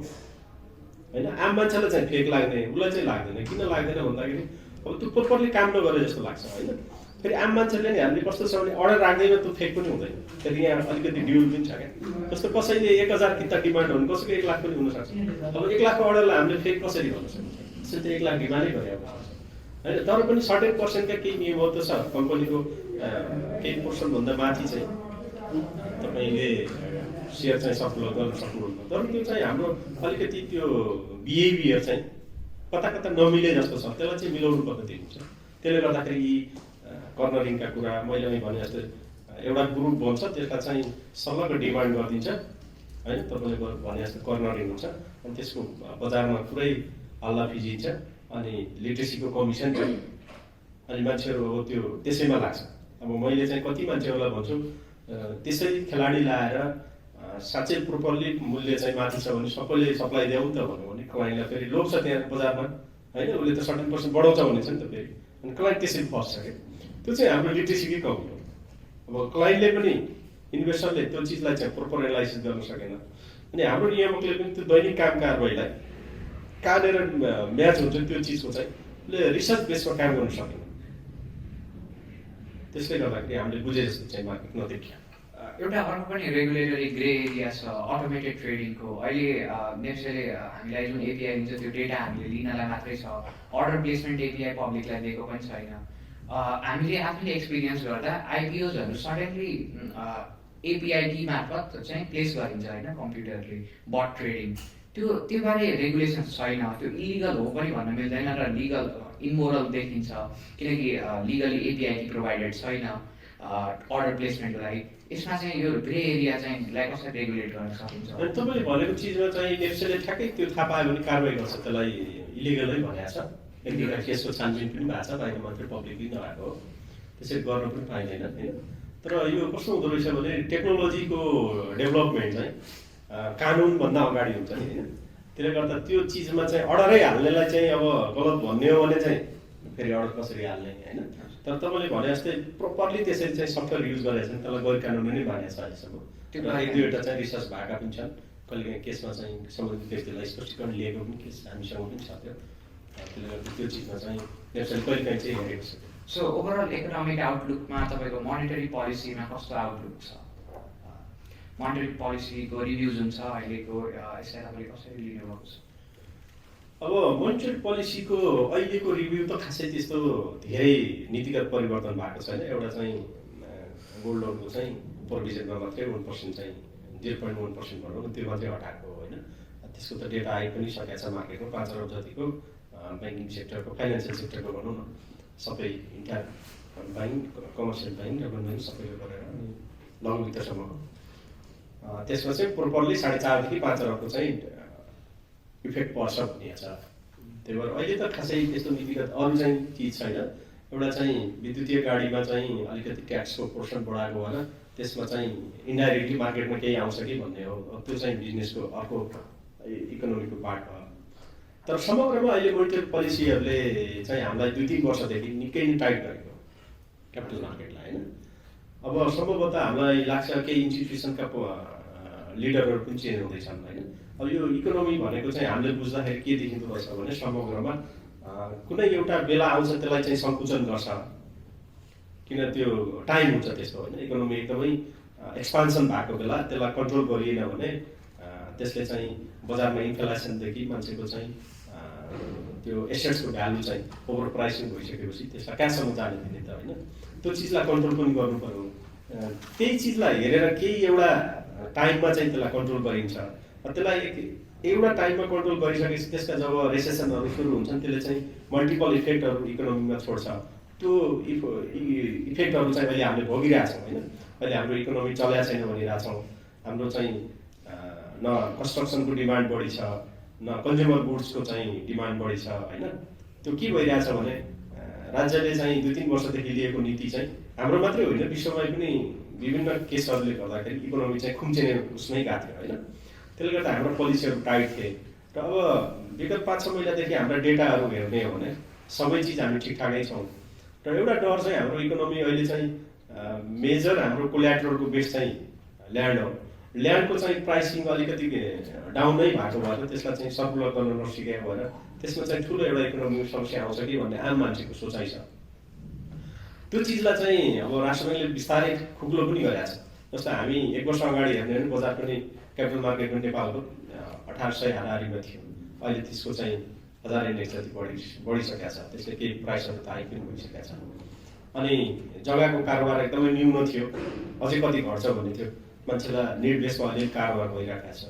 होइन आम मान्छेलाई चाहिँ फेक लाग्ने उसलाई चाहिँ लाग्दैन किन लाग्दैन भन्दाखेरि अब त्यो प्रोपरली काम नगरे जस्तो लाग्छ होइन फेरि आम मान्छेले नि हामीले कस्तो छ भने अर्डर राख्दैमा त्यो फेक पनि हुँदैन फेरि यहाँ अलिकति ड्युल पनि छ क्या जस्तो कसैले 1000 किता डिमान्ड हो भने कसैको 1 लाख पनि हुनसक्छ अब 1 लाखको अर्डरलाई हामीले फेक कसरी गर्न सकिन्छ त्यसले त 1 लाख डिमान्डै गरेको होइन तर पनि सर्टेन पर्सेन्टका केही नियमहरू त छ कम्पनीको केही पर्सेन्टभन्दा माथि चाहिँ तपाईँले सेयर चाहिँ सर्कुलर गर्न सक्नुहुन्न तर त्यो चाहिँ हाम्रो अलिकति त्यो बिहेभियर चाहिँ कता कता नमिले जस्तो छ त्यसलाई चाहिँ मिलाउनु पर्ने देखिन्छ त्यसले गर्दाखेरि यी कर्नरिङका कुरा मैले भने जस्तै एउटा ग्रुप बन्छ, त्यसलाई चाहिँ सल्लको डिमान्ड गरिदिन्छ होइन, तपाईँले भने जस्तो कर्नरिङ हुन्छ, अनि त्यसको बजारमा पुरै हल्ला फिजिन्छ, अनि लिट्रेसीको कमिसन छ, अनि मान्छेहरू अब त्यो त्यसैमा लाग्छ। अब मैले चाहिँ कति मान्छेहरूलाई भन्छु त्यसै खेलाडी लाएर साँच्चै प्रोपरली मूल्य चाहिँ माथि छ भने सबैले सप्लाई ल्याउँ त भन्यो भने क्लाइन्टलाई फेरि लोभ छ त्यहाँ बजारमा होइन, उसले त 17% बढाउँछ भने छ नि त फेरि, अनि क्लाइन्ट त्यसरी फस्छ क्या। त्यो चाहिँ हाम्रो लिट्रेसीकै कमी हो। अब क्लाइन्टले पनि इन्भेस्टरले त्यो चिजलाई चाहिँ प्रोपर एनालाइसिस गर्न सकेन, अनि हाम्रो नियामकले पनि त्यो दैनिक काम कारबाहीलाई कहाँनिर म्याच हुन्छ त्यो चिजको चाहिँ उसले रिसर्च बेसमा काम गर्न सकेन। त्यसले गर्दाखेरि हामीले बुझे जस्तो चाहिँ मार्केट नदेखियो। एउटा अर्को पनि रेगुलेटरी ग्रे एरिया छ अटोमेटेड ट्रेडिङको। अहिले नेप्सेले हामीलाई जुन एपिआई दिन्छ त्यो डेटा हामीले लिनलाई मात्रै छ, अर्डर प्लेसमेन्ट एपिआई पब्लिकलाई दिएको पनि छैन। हामीले आफूले एक्सपिरियन्स गर्दा आइपिओजहरू सडनली एपिआई मार्फत चाहिँ प्लेस गरिन्छ होइन, कम्प्युटरले बट ट्रेडिङ। त्यो बारे रेगुलेसन छैन, त्यो इलिगल हो पनि भन्न मिल्दैन र लिगल इमोरल देखिन्छ, किनकि लिगली एपिआई प्रोभाइडेड छैन अर्डर प्लेसमेन्टको लागि। यसमा चाहिँ यो ग्रे एरिया चाहिँ यसलाई कसरी रेगुलेट गर्न सकिन्छ? अनि तपाईँले भनेको चिजमा चाहिँ नेप्सेले ठ्याक्कै त्यो थाहा पायो भने कारवाही गर्छ, त्यसलाई इलिगलै भनेको छ। एक दुईवटा केसको छानबिन पनि भएको छ, बाहिर मात्रै पब्लिकली नभएको हो, त्यसरी गर्न पनि पाइँदैन होइन। तर यो कस्तो हुँदो रहेछ भने टेक्नोलोजीको डेभलपमेन्ट चाहिँ कानुनभन्दा अगाडि हुन्छ नि होइन, त्यसले गर्दा त्यो चिजमा चाहिँ अर्डरै हाल्नेलाई चाहिँ अब गलत भन्ने हो भने चाहिँ फेरि अर्डर कसरी हाल्ने होइन। तर तपाईँले भने जस्तै प्रोपरली त्यसरी चाहिँ सफ्टवेयर युज गरेर चाहिँ त्यसलाई गैर कानुनी नै मानेको छ अहिलेसम्म। एक दुईवटा चाहिँ रिसर्च भएका पनि छन्, कहिलेकाहीँ केसमा चाहिँ सम्बन्धित व्यक्तिलाई स्पष्टीकरण लिएको पनि केस हामीसँग पनि छ त्यो। त्यसले गर्दा त्यो चिजमा चाहिँ नेप्सेले कहिलेकाहीँ चाहिँ हेरेको छ। सो ओभरअल इकोनोमिक आउटलुकमा तपाईँको मोनिटरी पोलिसीमा कस्तो आउटलुक छ? मोनिटरी पोलिसीको रिभ्यू जुन छ अहिलेको, यसलाई तपाईँले कसरी लिनुभएको छ? अब मोनिटरी पोलिसीको अहिलेको रिभ्यू त खासै त्यस्तो धेरै नीतिगत परिवर्तन भएको छैन। एउटा चाहिँ गोल्ड लोनको चाहिँ प्रोभिजनमा मात्रै 1% चाहिँ 0.1% भनौँ न, त्यो मात्रै हटाएको होइन। त्यसको त डेटा आइ पनि सकेको छ मार्केटमा, 5 अरब जतिको ब्याङ्किङ सेक्टरको, फाइनेन्सियल सेक्टरको भनौँ न, सबै inter bank, commercial bank, urban bank सबैको गरेर अनि लघु वित्तसम्मको त्यसमा चाहिँ प्रोपरली 4.5 देखि 5 अरबको चाहिँ इफेक्ट पर्छ भन्ने छ। त्यही भएर अहिले त खासै त्यस्तो नीतिगत अरू चाहिँ चिज छैन। एउटा चाहिँ विद्युतीय गाडीमा चाहिँ अलिकति ट्याक्सको पोर्सन बढाएको भएर त्यसमा चाहिँ इन्डाइरेक्टली मार्केटमा केही आउँछ कि भन्ने हो, त्यो चाहिँ बिजनेसको अर्को इकोनोमीको पार्ट हो। तर समग्रमा अहिले मोनिटरी पोलिसीहरूले चाहिँ हामीलाई 2-3 वर्षदेखि निकै नै टाइट गरेको क्यापिटल मार्केटलाई होइन। अब सम्भवतः हामीलाई लाग्छ केही इन्स्टिट्युसनका लिडरहरू पनि चेन्ज हुँदैछन् होइन। अब यो इकोनोमी भनेको चाहिँ हामीले बुझ्दाखेरि के देखिँदो रहेछ भने समग्रमा कुनै एउटा बेला आउँछ त्यसलाई चाहिँ सङ्कुचन गर्छ, किन त्यो टाइम हुन्छ त्यस्तो होइन। इकोनोमी एकदमै एक्सपान्सन भएको बेला त्यसलाई कन्ट्रोल गरिएन भने त्यसले चाहिँ बजारमा इन्फ्लेसनदेखि मान्छेको चाहिँ त्यो एसेट्सको भ्यालु चाहिँ ओभर प्राइसिङ भइसकेपछि त्यसलाई कहाँसम्म जाने दिने त होइन। त्यो चिजलाई कन्ट्रोल पनि गर्नु पर्यो। त्यही चिजलाई हेरेर केही एउटा टाइममा चाहिँ त्यसलाई कन्ट्रोल गरिन्छ। त्यसलाई एउटा टाइममा कन्ट्रोल गरिसकेपछि त्यसका जब रेसेसनहरू सुरु हुन्छन् त्यसले चाहिँ मल्टिपल इफेक्टहरू इकोनोमीमा छोड्छ। त्यो इफेक्टहरू चाहिँ अहिले हामीले भोगिरहेछौँ होइन। अहिले हाम्रो इकोनोमी चलेको छैन भनिरहेछौँ। हाम्रो चाहिँ न कन्स्ट्रक्सनको डिमान्ड बढी छ, न कन्ज्युमर गुड्सको चाहिँ डिमान्ड बढी छ होइन। त्यो के भइरहेछ भने राज्यले चाहिँ 2-3 वर्षदेखि लिएको नीति चाहिँ हाम्रो मात्रै होइन, विश्वमै पनि विभिन्न केसहरूले गर्दाखेरि इकोनोमी चाहिँ खुम्चिने उसमै गएको थियो होइन। त्यसले गर्दा हाम्रो पोलिसीहरू टाइट थिए र अब विगत 5-6 महिनादेखि हाम्रा डेटाहरू हेर्ने हो भने सबै चिज हामी ठिकठाकै छौँ। र एउटा डर चाहिँ हाम्रो इकोनोमी अहिले चाहिँ मेजर हाम्रो कोल्याट्रलको बेस चाहिँ ल्यान्ड हो। ल्यान्डको चाहिँ प्राइसिङ अलिकति डाउन नै भएको भएर त्यसलाई चाहिँ सर्कुलर गर्न नसिकेको भएर त्यसमा चाहिँ ठुलो एउटा इकोनोमिक समस्या आउँछ कि भन्ने आम मान्छेको सोचाइ छ। त्यो चिजलाई चाहिँ अब राष्ट्र ब्याङ्कले बिस्तारै खुक्लो पनि गरेको छ। जस्तो हामी 1 वर्ष अगाडि हेर्ने भने बजार पनि क्यापिटल मार्केट पनि नेपालको 1800 हाराहारीमा थियो। अहिले त्यसको चाहिँ 1000 इन्डेक्स जति बढिसकेको छ। त्यसले केही प्राइसहरू त हाई पनि भइसकेको छ। अनि जग्गाको कारोबार एकदमै न्यून थियो, अझै कति घट्छ भन्ने थियो। मान्छेलाई निड बेसमा अलिक कारोबार भइरहेको छ।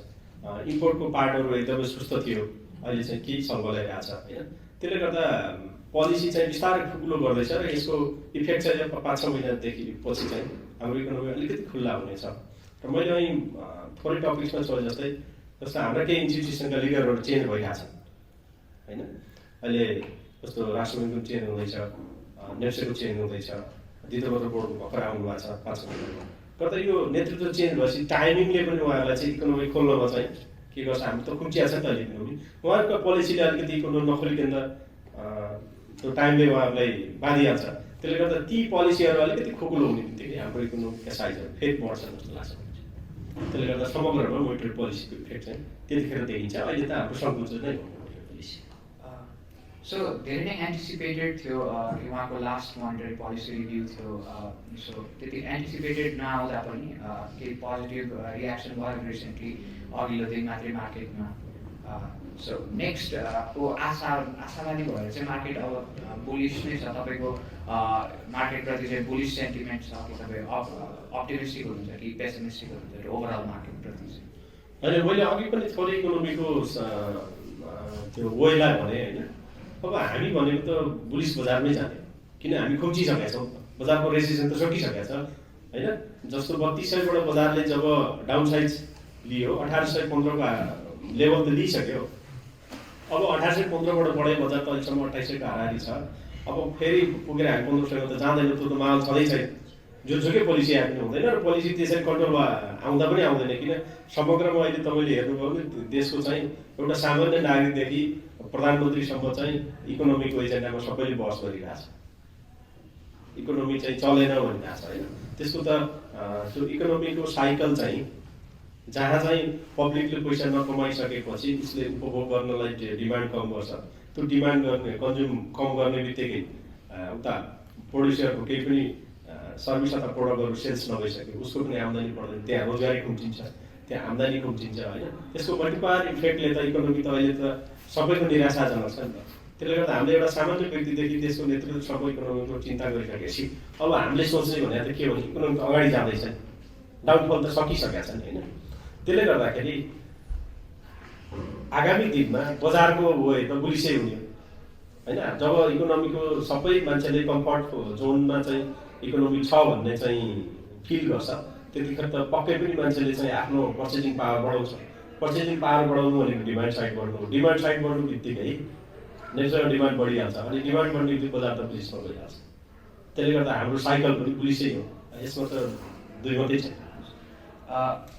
इम्पोर्टको पार्टहरू एकदमै सुस्त थियो, अहिले चाहिँ केही सङ्घलाइरहेको छ होइन। त्यसले गर्दा पोलिसी चाहिँ बिस्तारै खुकुलो गर्दैछ र यसको इफेक्ट चाहिँ 5-6 महिनादेखि पछि चाहिँ हाम्रो इकोनोमी अलिकति खुल्ला हुनेछ। र मैले અહીં थोरै टपिक्समा छ जस्तो हाम्रा केही इन्स्टिट्युसनका लिडरहरू चेन्ज भइरहेका छन् होइन। अहिले जस्तो राष्ट्र ब्याङ्कको चेन्ज हुँदैछ, नेप्सेको चेन्ज हुँदैछ, दिदोबद्र बोर्डको भर्खर आउनु भएको छ 5 महिनामा। गर्दा यो नेतृत्व चेन्ज भएपछि टाइमिङले पनि उहाँहरूलाई चाहिँ इकोनोमी खोल्नमा चाहिँ के गर्छ, हामी त खुम्चिया छ नि त अहिले इकोनोमी, उहाँहरूको पोलिसीले अलिकति इकोनोमी नखोलिकन त्यो टाइमले उहाँहरूलाई बाँधिहाल्छ। त्यसले गर्दा ती पोलिसीहरू अलिकति खोकुलो हुने बित्तिकै हाम्रो इकोनोमीका साइजहरू फेरि बढ्छ जस्तो लाग्छ। त्यसले गर्दा समग्रमा मोनिटरी पोलिसीको इफेक्ट चाहिँ त्यतिखेर देखिन्छ। अहिले त हाम्रो सङ्कुचित नै हो मोनिटरी पोलिसी। सो धेरै नै एन्टिसिपेटेड थियो कि उहाँको लास्ट मोनिटरी पोलिसी रिभ्यू थियो। सो त्यति एन्टिसिपेटेड नआउँदा पनि केही पोजिटिभ रियाक्सन भयो रिसेन्टली अघिल्लो दिन मात्रै मार्केटमा। सो नेक्स्ट को आशावादी भएर चाहिँ मार्केट अब बुलिस नै छ। तपाईँको मार्केटप्रति चाहिँ बुलिस सेन्टिमेन्ट छ कि तपाईँ अप्टिमिस्टिक हुनुहुन्छ कि पेसिमिस्टिक हुनुहुन्छ ओभरअल मार्केटप्रति चाहिँ? होइन, मैले अघि पनि थोरै इकोनोमीको त्यो वेलाई भने होइन। अब हामी भनेको त बुलिस बजारमै जाने, किन हामी खुम्चिसकेका छौँ, बजारको रेजिस्टेन्स त सकिसकेको छ होइन। जस्तो 3200बाट बजारले जब डाउन साइज लियो 1815को लेभल त लिइसक्यो। अब 1815बाट बढे बजार त अहिलेसम्म 2800को हाराहारी छ। अब फेरि पुगेर हामी 1500 त जाँदैन, त्यो त माहौल छँदै छैन। जुनसुकै पोलिसी आए पनि हुँदैन र पोलिसी त्यसरी कन्ट्रोलमा आउँदा पनि आउँदैन। किन समग्रमा अहिले तपाईँले हेर्नुभयो भने देशको चाहिँ एउटा सामान्य नागरिकदेखि प्रधानमन्त्रीसम्म चाहिँ इकोनोमीको एजेन्डामा सबैले बहस गरिरहेको छ। इकोनोमी चाहिँ चलेन भनिरहेको छ होइन। त्यसको त त्यो इकोनोमीको साइकल चाहिँ जहाँ चाहिँ पब्लिकले पैसा नकमाइसकेपछि उसले उपभोग गर्नलाई डिमान्ड कम गर्छ। त्यो डिमान्ड गर्ने कन्ज्युम कम गर्ने बित्तिकै उता प्रोड्युसरको केही पनि सर्भिस अथवा प्रडक्टहरू सेल्स नभइसक्यो, उसको पनि आम्दानी बढ्दैन, त्यहाँ रोजगारी खुम्चिन्छ, त्यहाँ आम्दानी खुम्चिन्छ होइन। त्यसको मल्टिप्लायर इफेक्टले त इकोनोमी त अहिले त सबैको निराशाजनक छ नि त। त्यसले गर्दा हामीले एउटा सामान्य व्यक्तिदेखि देशको नेतृत्वसम्म इकोनोमीको चिन्ता गरिसकेपछि अब हामीले सोच्ने भने त के हो, इकोनोमी त अगाडि जाँदैछ, डाउनफल त सकिसकेका छन् होइन। त्यसले गर्दाखेरि आगामी दिनमा बजारको वे त बुलिसै हुने होइन। जब इकोनोमीको सबै मान्छेले कम्फर्ट जोनमा चाहिँ इकोनोमी छ भन्ने चाहिँ फिल गर्छ, त्यतिखेर त पक्कै पनि मान्छेले चाहिँ आफ्नो पर्चेजिङ पावर बढाउँछ। पर्चेजिङ पावर बढाउनु भनेको डिमान्ड साइड बढ्नु हो। डिमान्ड साइड बढ्नु बित्तिकै नेचुरल डिमान्ड बढिहाल्छ, अनि डिमान्ड बढ्ने बित्तिकै बजार त बुलिसमा गइहाल्छ। त्यसले गर्दा हाम्रो साइकल पनि बुलिसै हो, यसमा त दुई मात्रै छ।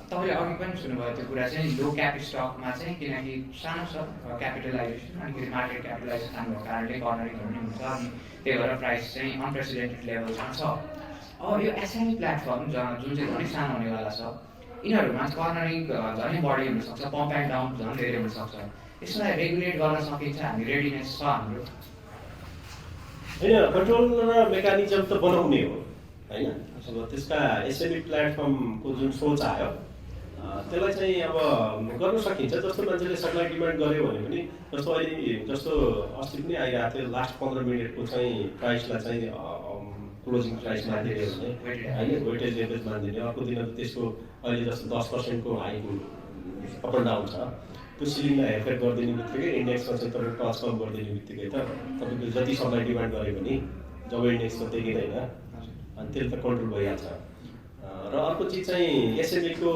तपाईँले अघि पनि सुन्नुभयो त्यो कुरा चाहिँ लो क्याप स्टकमा चाहिँ, किनकि सानो छ क्यापिटलाइजेसन, अलिकति मार्केट क्यापिटलाइजेसन सानो भएको कारणले कर्नरिङहरू पनि हुन्छ, अनि त्यही भएर प्राइस चाहिँ अनप्रेसिडेन्टेड लेभलमा छ। अब यो एसएमई प्लेटफर्म जुन चाहिँ अलिक सानो हुनेवाला छ, यिनीहरूमा कर्नरिङ झनै बढी हुनसक्छ, पम्प एन्ड डाउन झन् धेरै हुनसक्छ। यसलाई रेगुलेट गर्न सकिन्छ, हामी रेडिनेस छ हाम्रो? होइन, कन्ट्रोल र मेकानिजम त बनाउने हो होइन। अब त्यसका एसएमई प्लेटफर्मको जुन सोच आयो त्यसलाई चाहिँ अब गर्न सकिन्छ। जस्तो मान्छेले सप्लाई डिमान्ड गर्यो भने पनि, जस्तो अहिले जस्तो अस्ति पनि आइरहेको थियो, लास्ट 15 मिनटको चाहिँ प्राइसलाई चाहिँ क्लोजिङ प्राइस मानिदिने भने होइन, वेटेज एभरेज मानिदिने। अर्को दिन त्यसको अहिले जस्तो 10%को हाइक अप एन्ड डाउन छ, त्यो सिलिङलाई हेरफेर गरिदिने बित्तिकै इन्डेक्समा चाहिँ तपाईँ टच कम गरिदिने बित्तिकै त तपाईँको जति सप्लाई डिमान्ड गऱ्यो भने जब इन्डेक्समा देखिँदैन अनि त्यसले त कन्ट्रोल भइहाल्छ। र अर्को चिज चाहिँ एसएमईको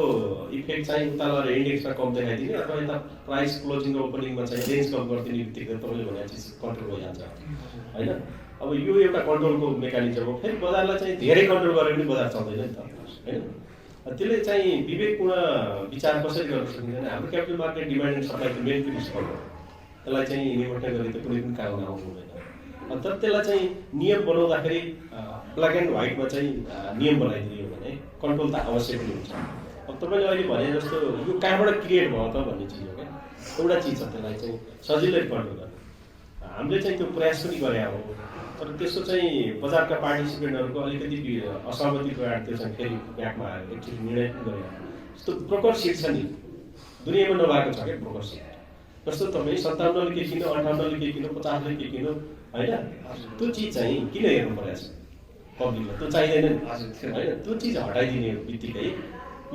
इफेक्ट चाहिँ उता लगेर इन्डेक्समा कम देखाइदिने अथवा यता प्राइस क्लोजिङ र ओपनिङमा चाहिँ रेन्ज कम गरिदिने बित्तिकै तपाईँले भने चिज कन्ट्रोल भइहाल्छ होइन। अब यो एउटा कन्ट्रोलको मेकानिजम हो। फेरि बजारलाई चाहिँ धेरै कन्ट्रोल गऱ्यो भने बजार चल्दैन नि त होइन। त्यसले चाहिँ विवेकपूर्ण विचार कसरी गर्न सकिँदैन। हाम्रो क्यापिटल मार्केट डिमान्ड एन्ड सप्लाईको मेन प्रिन्सिपल हो, त्यसलाई चाहिँ निमोट्न गरी त कुनै पनि कारण आउनु हुँदैन। तर त्यसलाई चाहिँ नियम बनाउँदाखेरि ब्ल्याक एन्ड व्हाइटमा चाहिँ नियम बनाइदियो भने कन्ट्रोल त अवश्य पनि हुन्छ। अब तपाईँले अहिले भने जस्तो यो कहाँबाट क्रिएट भयो त भन्ने चिज हो क्या, एउटा चिज छ त्यसलाई चाहिँ सजिलै कन्ट्रोल गर्ने। हामीले चाहिँ त्यो प्रयास पनि गरे हो, तर त्यसको चाहिँ बजारका पार्टिसिपेन्टहरूको अलिकति असहमतिको कारण त्यो चाहिँ फेरि ब्याकमा आएर एकचोटि निर्णय पनि गरे। जस्तो ब्रोकर सिट छ नि, दुनियाँमा नभएको छ क्या ब्रोकर सिट। जस्तो तपाईँ 57ले के किन्नु, 58ले के किन्नु, 50ले के किन्नु होइन, त्यो चिज चाहिँ किन हेर्नु परेको छ पब्लिकलाई? त्यो चाहिँदैन नि होइन। त्यो चिज हटाइदिने बित्तिकै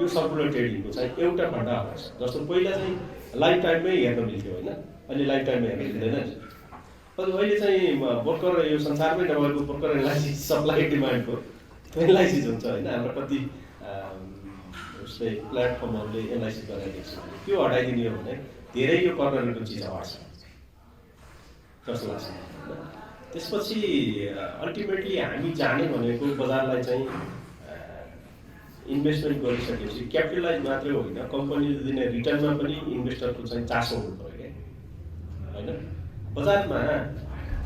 यो सर्कुलर ट्रेडिङको चाहिँ एउटा खण्ड आउँछ। जस्तो पहिला चाहिँ लाइफ टाइममै हेर्न मिल्थ्यो होइन, अहिले लाइफ टाइममा हेर्न मिल्दैन। अहिले चाहिँ ब्रोकर यो संसारमै नभएको ब्रोकर एनलाइसिस सप्लाई डिमान्डको एनलाइसिस हुन्छ होइन हाम्रो कति उसले प्लेटफर्महरूले एनलाइसिस गरेर देख्छ त्यो हटाइदिने हो भने धेरै यो कर्नरको चिज हट्छ जस्तो लाग्छ होइन त्यसपछि अल्टिमेटली हामी जाने भनेको बजारलाई चाहिँ इन्भेस्टमेन्ट गरिसकेपछि क्यापिटलाइज मात्रै होइन कम्पनीले दिने रिटर्नमा पनि इन्भेस्टरको चाहिँ चासो हुनु पऱ्यो क्या होइन बजारमा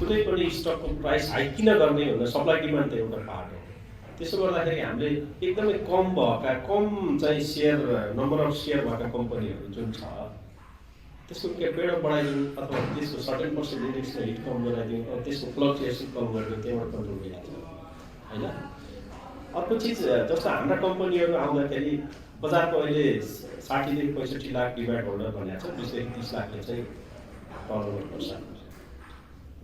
कुनै पनि स्टकको प्राइस हाइक किन गर्ने भन्दा सप्लाई डिमान्ड त एउटा पार्ट हो त्यसो गर्दाखेरि हामीले एकदमै कम भएका कम चाहिँ सेयर नम्बर अफ सेयर भएका कम्पनीहरू जुन छ त्यसको क्यापिटल बढाइदिउँ अथवा त्यसको सर्टेन पर्सेन्ट इन्डेक्समा हिट कम गराइदिउँ अथवा त्यसको फ्लक्चुएसन कम गरिदिउँ त्यहाँबाट कन्ट्रोल भइहाल्छ होइन अर्को चिज जस्तो हाम्रा कम्पनीहरू आउँदाखेरि बजारको अहिले 60 देखि 65 लाख डिमान्ड होल्डर भनेको छ 20 देखि 30 लाखले चाहिँ टर्नओभर गर्छ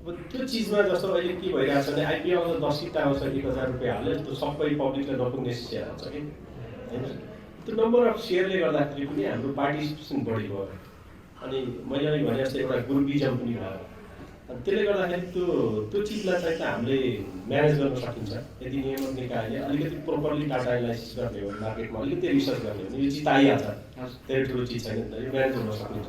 अब त्यो चिजमा जस्तो अहिले के भइरहेछ भने आइपिओ आउँदा 10 किता आउँछ 1000 रुपियाँ हाल्यो त्यो सबै पब्लिकलाई नपुग्ने सेयर हुन्छ कि होइन त्यो नम्बर अफ सेयरले गर्दाखेरि पनि हाम्रो पार्टिसिपेसन बढी भयो अनि मैले अघि भने जस्तै एउटा ग्रुपिजम पनि भयो अनि त्यसले गर्दाखेरि त्यो चिजलाई चाहिँ त हामीले म्यानेज गर्न सकिन्छ यदि नियामक निकायले अलिकति प्रोपरली डाटा एनालाइसिस गर्ने हो मार्केटमा अलिकति रिसर्च गर्ने हो भने यो चिज आइहाल्छ धेरै ठुलो चिज छैन यो म्यानेज गर्न सकिन्छ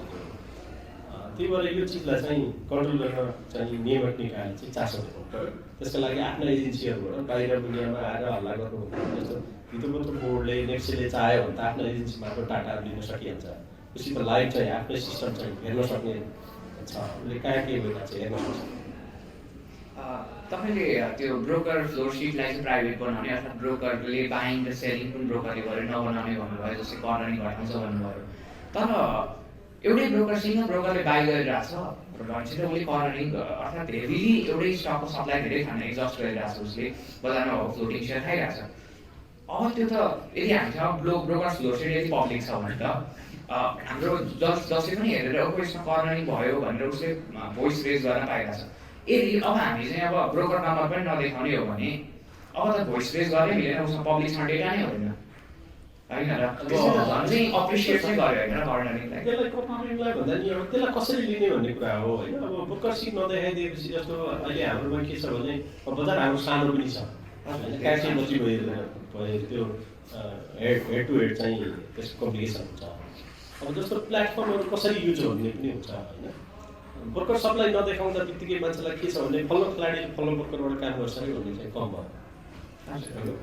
त्यही भएर यो चिजलाई चाहिँ कन्ट्रोल गर्न चाहिँ नियामक निकायले चाहिँ चासो दिनु पऱ्यो त्यसको लागि आफ्ना एजेन्सीहरूबाट बाहिर दुनियाँमा आएर हल्ला गर्नु जस्तो विद्युत बोर्डले नेक्सेले चाह्यो भने त आफ्नो एजेन्सी मार्फत डाटा लिन सकिहाल्छ त्यसपछि त लाइभ चाहिँ आफ्नै सिस्टम चाहिँ हेर्न सक्ने छ उसले कहाँ के भइरहेको छ हेर्न सक्छ तपाईँले त्यो ब्रोकर फ्लोर सिटलाई चाहिँ प्राइभेट बनाउने अर्थात् ब्रोकरले बाइङ र सेलिङ पनि ब्रोकरले गरेर नबनाउने भन्नुभयो जस्तै कर्नरिङ घटाउँछ भन्नुभयो तर एउटै ब्रोकर सिङ्गल ब्रोकरले बाई गरिरहेछ र भन्छ उसले कर्नरिङ अर्थात् हेभी एउटै स्टकको सप्लाई धेरै खान एक्जस्ट गरिरहेछ उसले बजारमा फ्लोटिङ सेयर खाइरहेछ अब त्यो त यदि हामीसँग ब्रोकर फ्लोर सिट यदि पब्लिक छ भने त हाम्रो जसले पनि हेरेर अब यसमा कर्नरिङ भयो भनेर उसले भोइस रेज गर्न पाइरहेछ यदि अब हामी चाहिँ अब ब्रोकर नम्बर पनि नदेखाउने हो भने अब त भोइस रेज गर्नै मिलेन उसमा पब्लिकमा डेटा नै होइन होइन र झन् चाहिँ अप्रिसिएट चाहिँ गर्यो होइन कर्नरिङलाई त्यसलाई कर्नरिङलाई भन्दा नि अब त्यसलाई कसरी लिने भन्ने कुरा हो होइन अब ब्रोकर सिट नदेखाइदिएपछि जस्तो अहिले हाम्रोमा के छ भने बजार हाम्रो सानो पनि छ होइन काँची बची भयो त्यो हेड टु हेड चाहिँ त्यसको कम्प्लिकेसन हुन्छ अब जस्तो प्लेटफर्महरू कसरी युज हुने पनि हुन्छ होइन ब्रोकर सबलाई नदेखाउँदा बित्तिकै मान्छेलाई के छ भने फल्लो खेलाडीले फल्लो ब्रोकरबाट काम गर्छ है भन्ने चाहिँ कम भयो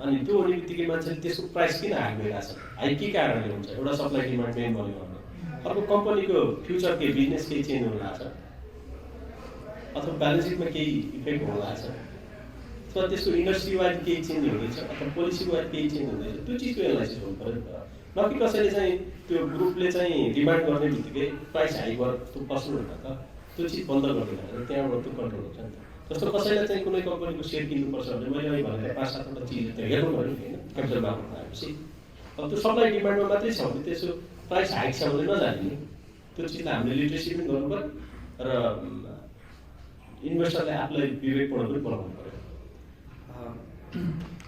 अनि त्यो हुने बित्तिकै मान्छेले त्यसको प्राइस किन हाइक भइरहेछ हाइक के कारणले हुन्छ एउटा सप्लाई डिमान्ड मेन बन्यो भने अर्को कम्पनीको फ्युचर केही बिजनेस केही चेन्ज हुन लाग्छ अथवा ब्यालेन्स सिटमा केही इफेक्ट हुन लाग्छ अथवा त्यसको इन्डस्ट्री वाइज केही चेन्ज हुँदैछ अथवा पोलिसी वाइज केही चेन्ज हुँदैछ त्यो चिजको एनालाइसिस हुनु पऱ्यो न कि कसैले चाहिँ त्यो ग्रुपले चाहिँ डिमान्ड गर्ने बित्तिकै प्राइस हाइक गरेर त्यो पस्नु हुँदा त त्यो चिज बन्द गरिदिनु भने त्यहाँबाट त्यो कन्ट्रोल हुन्छ नि त जस्तो कसैलाई चाहिँ कुनै कम्पनीको सेयर किन्नुपर्छ भने मैले अहिले भनेर 5-7वटा चिज त्यो हेर्नु पऱ्यो नि होइन क्यापिटल मार्केटमा आएपछि अब त्यो सप्लाई डिमान्डमा मात्रै छ भने त्यसो प्राइस हाइक छ भने नजाने नि त्यो चिजलाई हामीले लिटरेसी पनि गर्नु पऱ्यो र इन्भेस्टरले आफूलाई विवेकपूर्ण पनि बनाउनु पऱ्यो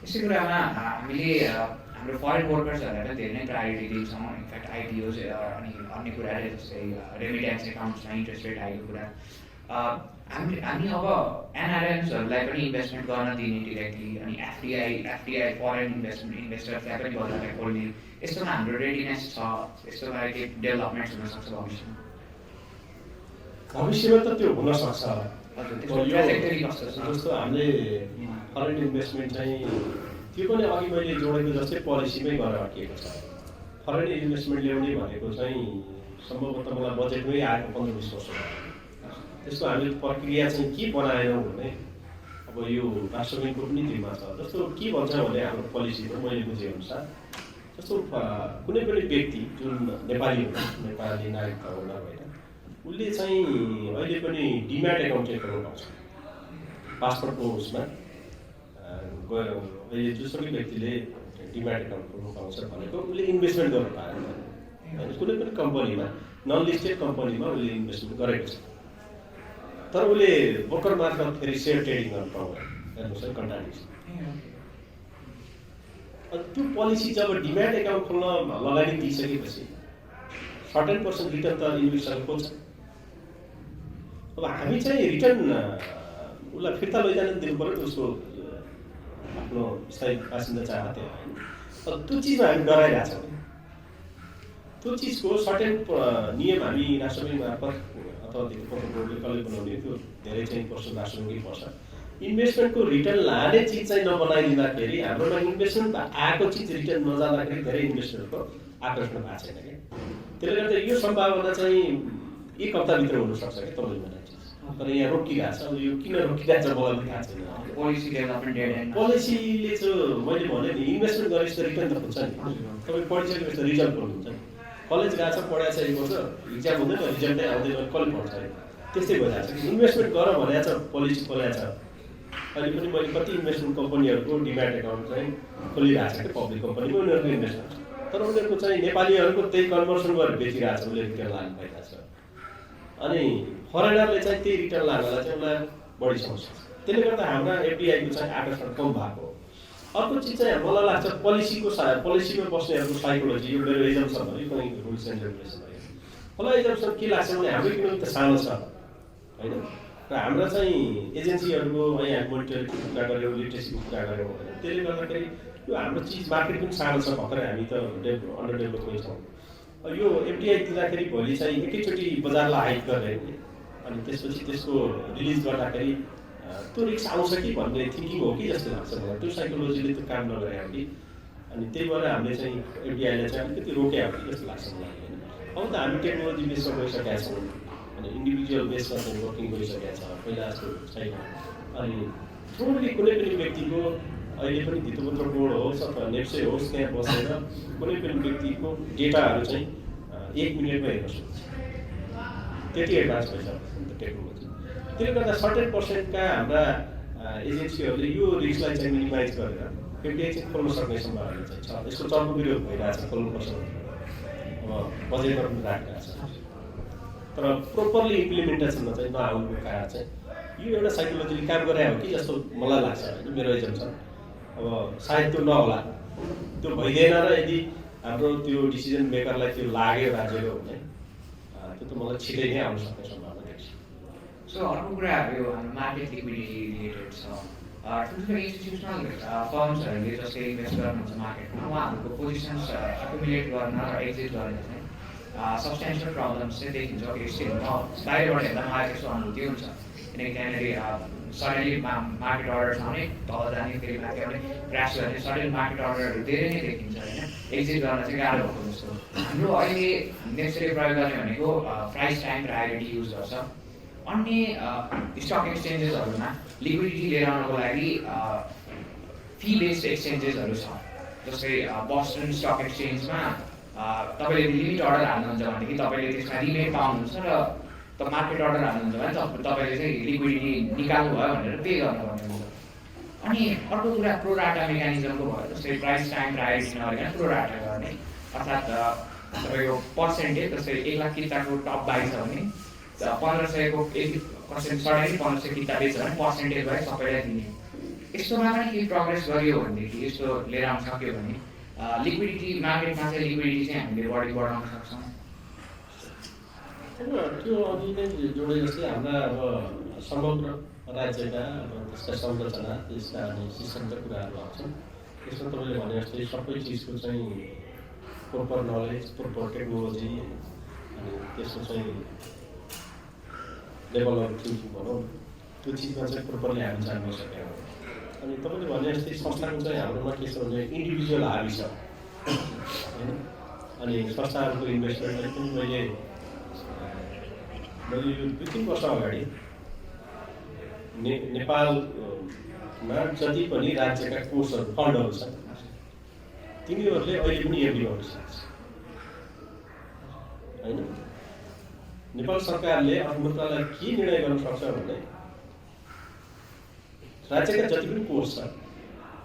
यसै कुरामा हामीले हाम्रो फरेन वर्कर्सहरूलाई धेरै नै प्रायोरिटी दिन्छौँ इनफ्याक्ट आइपिओज अनि अन्य कुराहरू जस्तै रेमिट्यान्स एकाउन्ट्समा इन्ट्रेस्ट रेट हाइको कुरा हामी अब एनआरएम्सहरूलाई पनि इन्भेस्टमेन्ट गर्न दिने डिरेक्टली अनि एफडिआई फरेन इन्भेस्टर्सलाई पनि बजारलाई खोल्ने यस्तोमा हाम्रो रेडिनेस छ यस्तोमा केही डेभलपमेन्ट हुनसक्छ भविष्यमा त त्यो हुनसक्छ कस्तो जस्तो हामीले फरेन इन्भेस्टमेन्ट चाहिँ त्यो पनि अघि मैले जोडेको जस्तै पोलिसीमै गरेर अड्किएको छ फरेन इन्भेस्टमेन्ट ल्याउने भनेको चाहिँ सम्भवतः मलाई बजेटमै आएको 15-20 वर्ष त्यसको हामीले प्रक्रिया चाहिँ के बनाएनौँ भने अब यो राष्ट्रब्याङ्कको पनि दिनमा छ जस्तो के भन्छ भने हाम्रो पोलिसीमा मैले बुझेअनुसार जस्तो कुनै पनि व्यक्ति जुन नेपाली नागरिकता होला होइन उसले चाहिँ अहिले पनि डिम्याट एकाउन्ट चाहिँ खोल्नु पाउँछ पासपोर्टको उसमा गएर अहिले जुनसुकै व्यक्तिले डिम्याट एकाउन्ट खोल्नु पाउँछ भनेको उसले इन्भेस्टमेन्ट गर्नु पाएन होइन कुनै पनि कम्पनीमा नन लिस्टेड कम्पनीमा उसले इन्भेस्टमेन्ट गरेको छ तर उसले ब्रोकर मार्फत फेरि सेयर ट्रेडिङ गर्न पाउँदैन हेर्नुहोस् है कन्ट्राडिक्सन त्यो पोलिसी जब डिम्याट एकाउन्ट खोल्न लगानी दिइसकेपछि सर्टेन पर्सेन्ट रिटर्न त इन्भेस्टरले खोज्छ अब हामी चाहिँ रिटर्न उसलाई फिर्ता लैजान दिनु पऱ्यो उसको आफ्नो स्थायी बासिन्दा चाहन्थ्यो होइन। तर त्यो चिजमा हामी डराइरहेको छौँ। त्यो चिजको सर्टेन नियम हामी राष्ट्र ब्याङ्क मार्फत अथवा बोर्डले कसले बनाउने त्यो धेरै चाहिँ पर्छ राष्ट्र ब्याङ्कै पर्छ। इन्भेस्टमेन्टको रिटर्न लाने चिज चाहिँ नबनाइदिँदाखेरि हाम्रोमा इन्भेस्टमेन्ट आएको चिज रिटर्न नजाँदाखेरि धेरै इन्भेस्टरहरूको आकर्षण भएको छैन क्या। त्यसले गर्दा यो सम्भावना चाहिँ एक हप्ताभित्र हुनसक्छ क्या तपाईँले भने चिज। तर यहाँ रोकिरहेको छ। यो किन रोकिरहेको छ मलाई थाहा छैन। पोलिसी डेभलपमेन्ट डेडलाइन पोलिसीले चाहिँ मैले भने नि इन्भेस्टमेन्ट गरेपछि त रिटर्न त हुन्छ नि। तपाईँ पढिसकेपछि त रिजल्ट गर्नुहुन्छ नि। कलेज गएको छ पढाएको छ 1 वर्ष इक्जाम हुँदैन रिजल्टै आउँदैन कसले पढ्छ अरे। त्यस्तै भइरहेको छ। इन्भेस्टमेन्ट गर भनेको छ पोलिसी खोलेको छ। अहिले पनि मैले कति इन्भेस्टमेन्ट कम्पनीहरूको डिम्याट एकाउन्ट चाहिँ खोलिरहेको छ क्या पब्लिक कम्पनीमा उनीहरूको इन्भेस्टमेन्ट। तर उनीहरूको चाहिँ नेपालीहरूको त्यही कन्भर्सन गरेर बेचिरहेको छ। उसले रिटर्न लाग्नु भइरहेको छ। अनि फरेनरले चाहिँ त्यही रिटर्न लाग्नलाई चाहिँ उसलाई बढी समस्या छ। त्यसले गर्दा हाम्रा एफडिआईको चाहिँ आकर्षण कम भएको। अर्को चिज चाहिँ मलाई लाग्छ पोलिसीमा बस्नेहरूको साइकोलोजी यो मेरो एजम्सन भयो कहीँ रुल्स एन्ड रेगुलेसन भयो। मलाई एजम्सन के लाग्छ भने हाम्रो इकोनोमी त सानो छ होइन र हाम्रा चाहिँ एजेन्सीहरूको यहाँ मोनिटरिङको कुरा गऱ्यौँ लिट्रेसीको कुरा गऱ्यौँ होइन। त्यसले गर्दाखेरि यो हाम्रो चिज मार्केट पनि सानो छ भर्खरै हामी त अन्डर डेभलपमै छौँ। यो एफडिआई दिँदाखेरि भोलि चाहिँ एकैचोटि बजारलाई हाइक गरेर अनि त्यसपछि त्यसको रिलिज गर्दाखेरि त्यो रिक्स आउँछ कि भन्ने थिङ्किङ हो कि जस्तो लाग्छ मलाई। त्यो साइकोलोजीले त्यो काम नगरे हो कि अनि त्यही भएर हामीले चाहिँ एफडिआईलाई चाहिँ अलिकति रोक्या हो कि जस्तो लाग्छ मलाई होइन। अब त हामी टेक्नोलोजी बेसमा गइसकेका छौँ अनि इन्डिभिजुअल बेसमा चाहिँ वर्किङ गरिसकेका छ पहिला जस्तो छैन। अनि थोरली कुनै पनि व्यक्तिको अहिले पनि धितोपुत्र बोर्ड होस् अथवा नेप्से होस् त्यहाँ बसेर कुनै पनि व्यक्तिको डेटाहरू चाहिँ 1 मिनटमा हेर्न सक्छ। त्यति एडभान्स भइसक्यो टेक्नोलोजी। त्यसले गर्दा सर्टेन पर्सेन्टका हाम्रा एजेन्सीहरूले यो रिस्कलाई चाहिँ मिनिमाइज गरेर एफडिआई चाहिँ खोल्न सक्ने सम्भावना चाहिँ छ। यसको चर्को विरोध भइरहेको छ खोल्नुपर्छ अब बजेटमा पनि राखिरहेको छ। तर प्रोपरली इम्प्लिमेन्टेसनमा चाहिँ नआउनुको कारण चाहिँ यो एउटा साइकोलोजीले काम गरे हो कि जस्तो मलाई लाग्छ होइन मेरो एजम्सन। अब सायद त्यो नहोला त्यो भइदिएन र यदि हाम्रो त्यो डिसिजन मेकरलाई त्यो लाग्यो राज्यको भने त्यो त मलाई छिटै नै आउन सक्ने सम्भावना देख्छु। सो अर्को कुरा यो हाम्रो मार्केट लिक्विडिटी रिलेटेड छ। ठुल्ठुलो इन्स्टिट्युसनल फर्म्सहरूले जसले इन्भेस्ट गर्नुहुन्छ मार्केटमा उहाँहरूको पोजिसन्स एकुमुलेट गर्न र एक्जिट गर्न चाहिँ सब्सटेन्सियल प्रब्लम्स चाहिँ देखिन्छ। स्टिल बाहिरबाट हेर्दा मलाई त्यस्तो अनुभूति हुन्छ किनकि त्यहाँनिर सडनली मार्केट अर्डर्स आउने तल जाने फेरि माथि आउने क्रास गर्ने सडन मार्केट अर्डरहरू धेरै नै देखिन्छ होइन। एक्जिट गर्न चाहिँ गाह्रो भएको जस्तो। हाम्रो अहिले नेक्स्टले प्रयोग गर्ने भनेको प्राइस टाइम प्रायोरिटी युज गर्छ। अन्य स्टक एक्सचेन्जेसहरूमा लिक्विडिटी लिएर आउनको लागि फी बेस्ड एक्सचेन्जेसहरू छ। जस्तै बस्टन स्टक एक्सचेन्जमा तपाईँले लिमिट अर्डर हाल्नुहुन्छ भनेदेखि तपाईँले त्यसमा रिमेट पाउनुहुन्छ र मार्केट अर्डर हाल्नुहुन्छ भने तपाईँले चाहिँ लिक्विडिटी निकाल्नु भयो भनेर पे गर्नुपर्ने हुन्छ। अनि अर्को कुरा प्रोराटा मेकानिजमको भयो। जस्तै प्राइस टाइम प्रायोरिटी नगरिकन प्रोराटा गर्ने अर्थात् तपाईँको पर्सेन्टेज जस्तै 1 लाख किताको टप बाई छ भने 1500को 1% सडनली 1500 किता बेच्छ भने पर्सेन्टेज भयो सबैलाई दिने। यस्तोमा पनि केही प्रोग्रेस गरियो भनेदेखि यस्तो लिएर आउन सक्यो भने लिक्विडिटी मार्केटमा चाहिँ लिक्विडिटी चाहिँ हामीले बढाउन सक्छौँ। त्यो अघि नै जोडे जस्तै हाम्रा अब समग्र राज्यका अब त्यसका संरचना त्यसका अनि सिस्टमका कुराहरू आउँछन्। त्यसमा तपाईँले भने जस्तै सबै चिजको चाहिँ प्रोपर नलेज प्रोपर टेक्नोलोजी अनि त्यसको चाहिँ लेभल अफ थिङ्किङ भनौँ त्यो चिजमा चाहिँ प्रोपरली हामी जान्न सकेका हौँ। अनि तपाईँले भने जस्तै संस्थाको चाहिँ हाम्रोमा के छ भने इन्डिभिजुअल हाबी छ होइन। अनि संस्थाहरूको इन्भेस्टमेन्टलाई पनि मैले यो 2-3 वर्ष अगाडि नेपालमा जति पनि राज्यका कोर्सहरू फन्डहरू छन् तिनीहरूले अहिले पनि एफडी गर्न सक्छ होइन। नेपाल सरकारले अर्थमन्त्रालय के निर्णय गर्न सक्छ भने राज्यका जति पनि कोर्स छ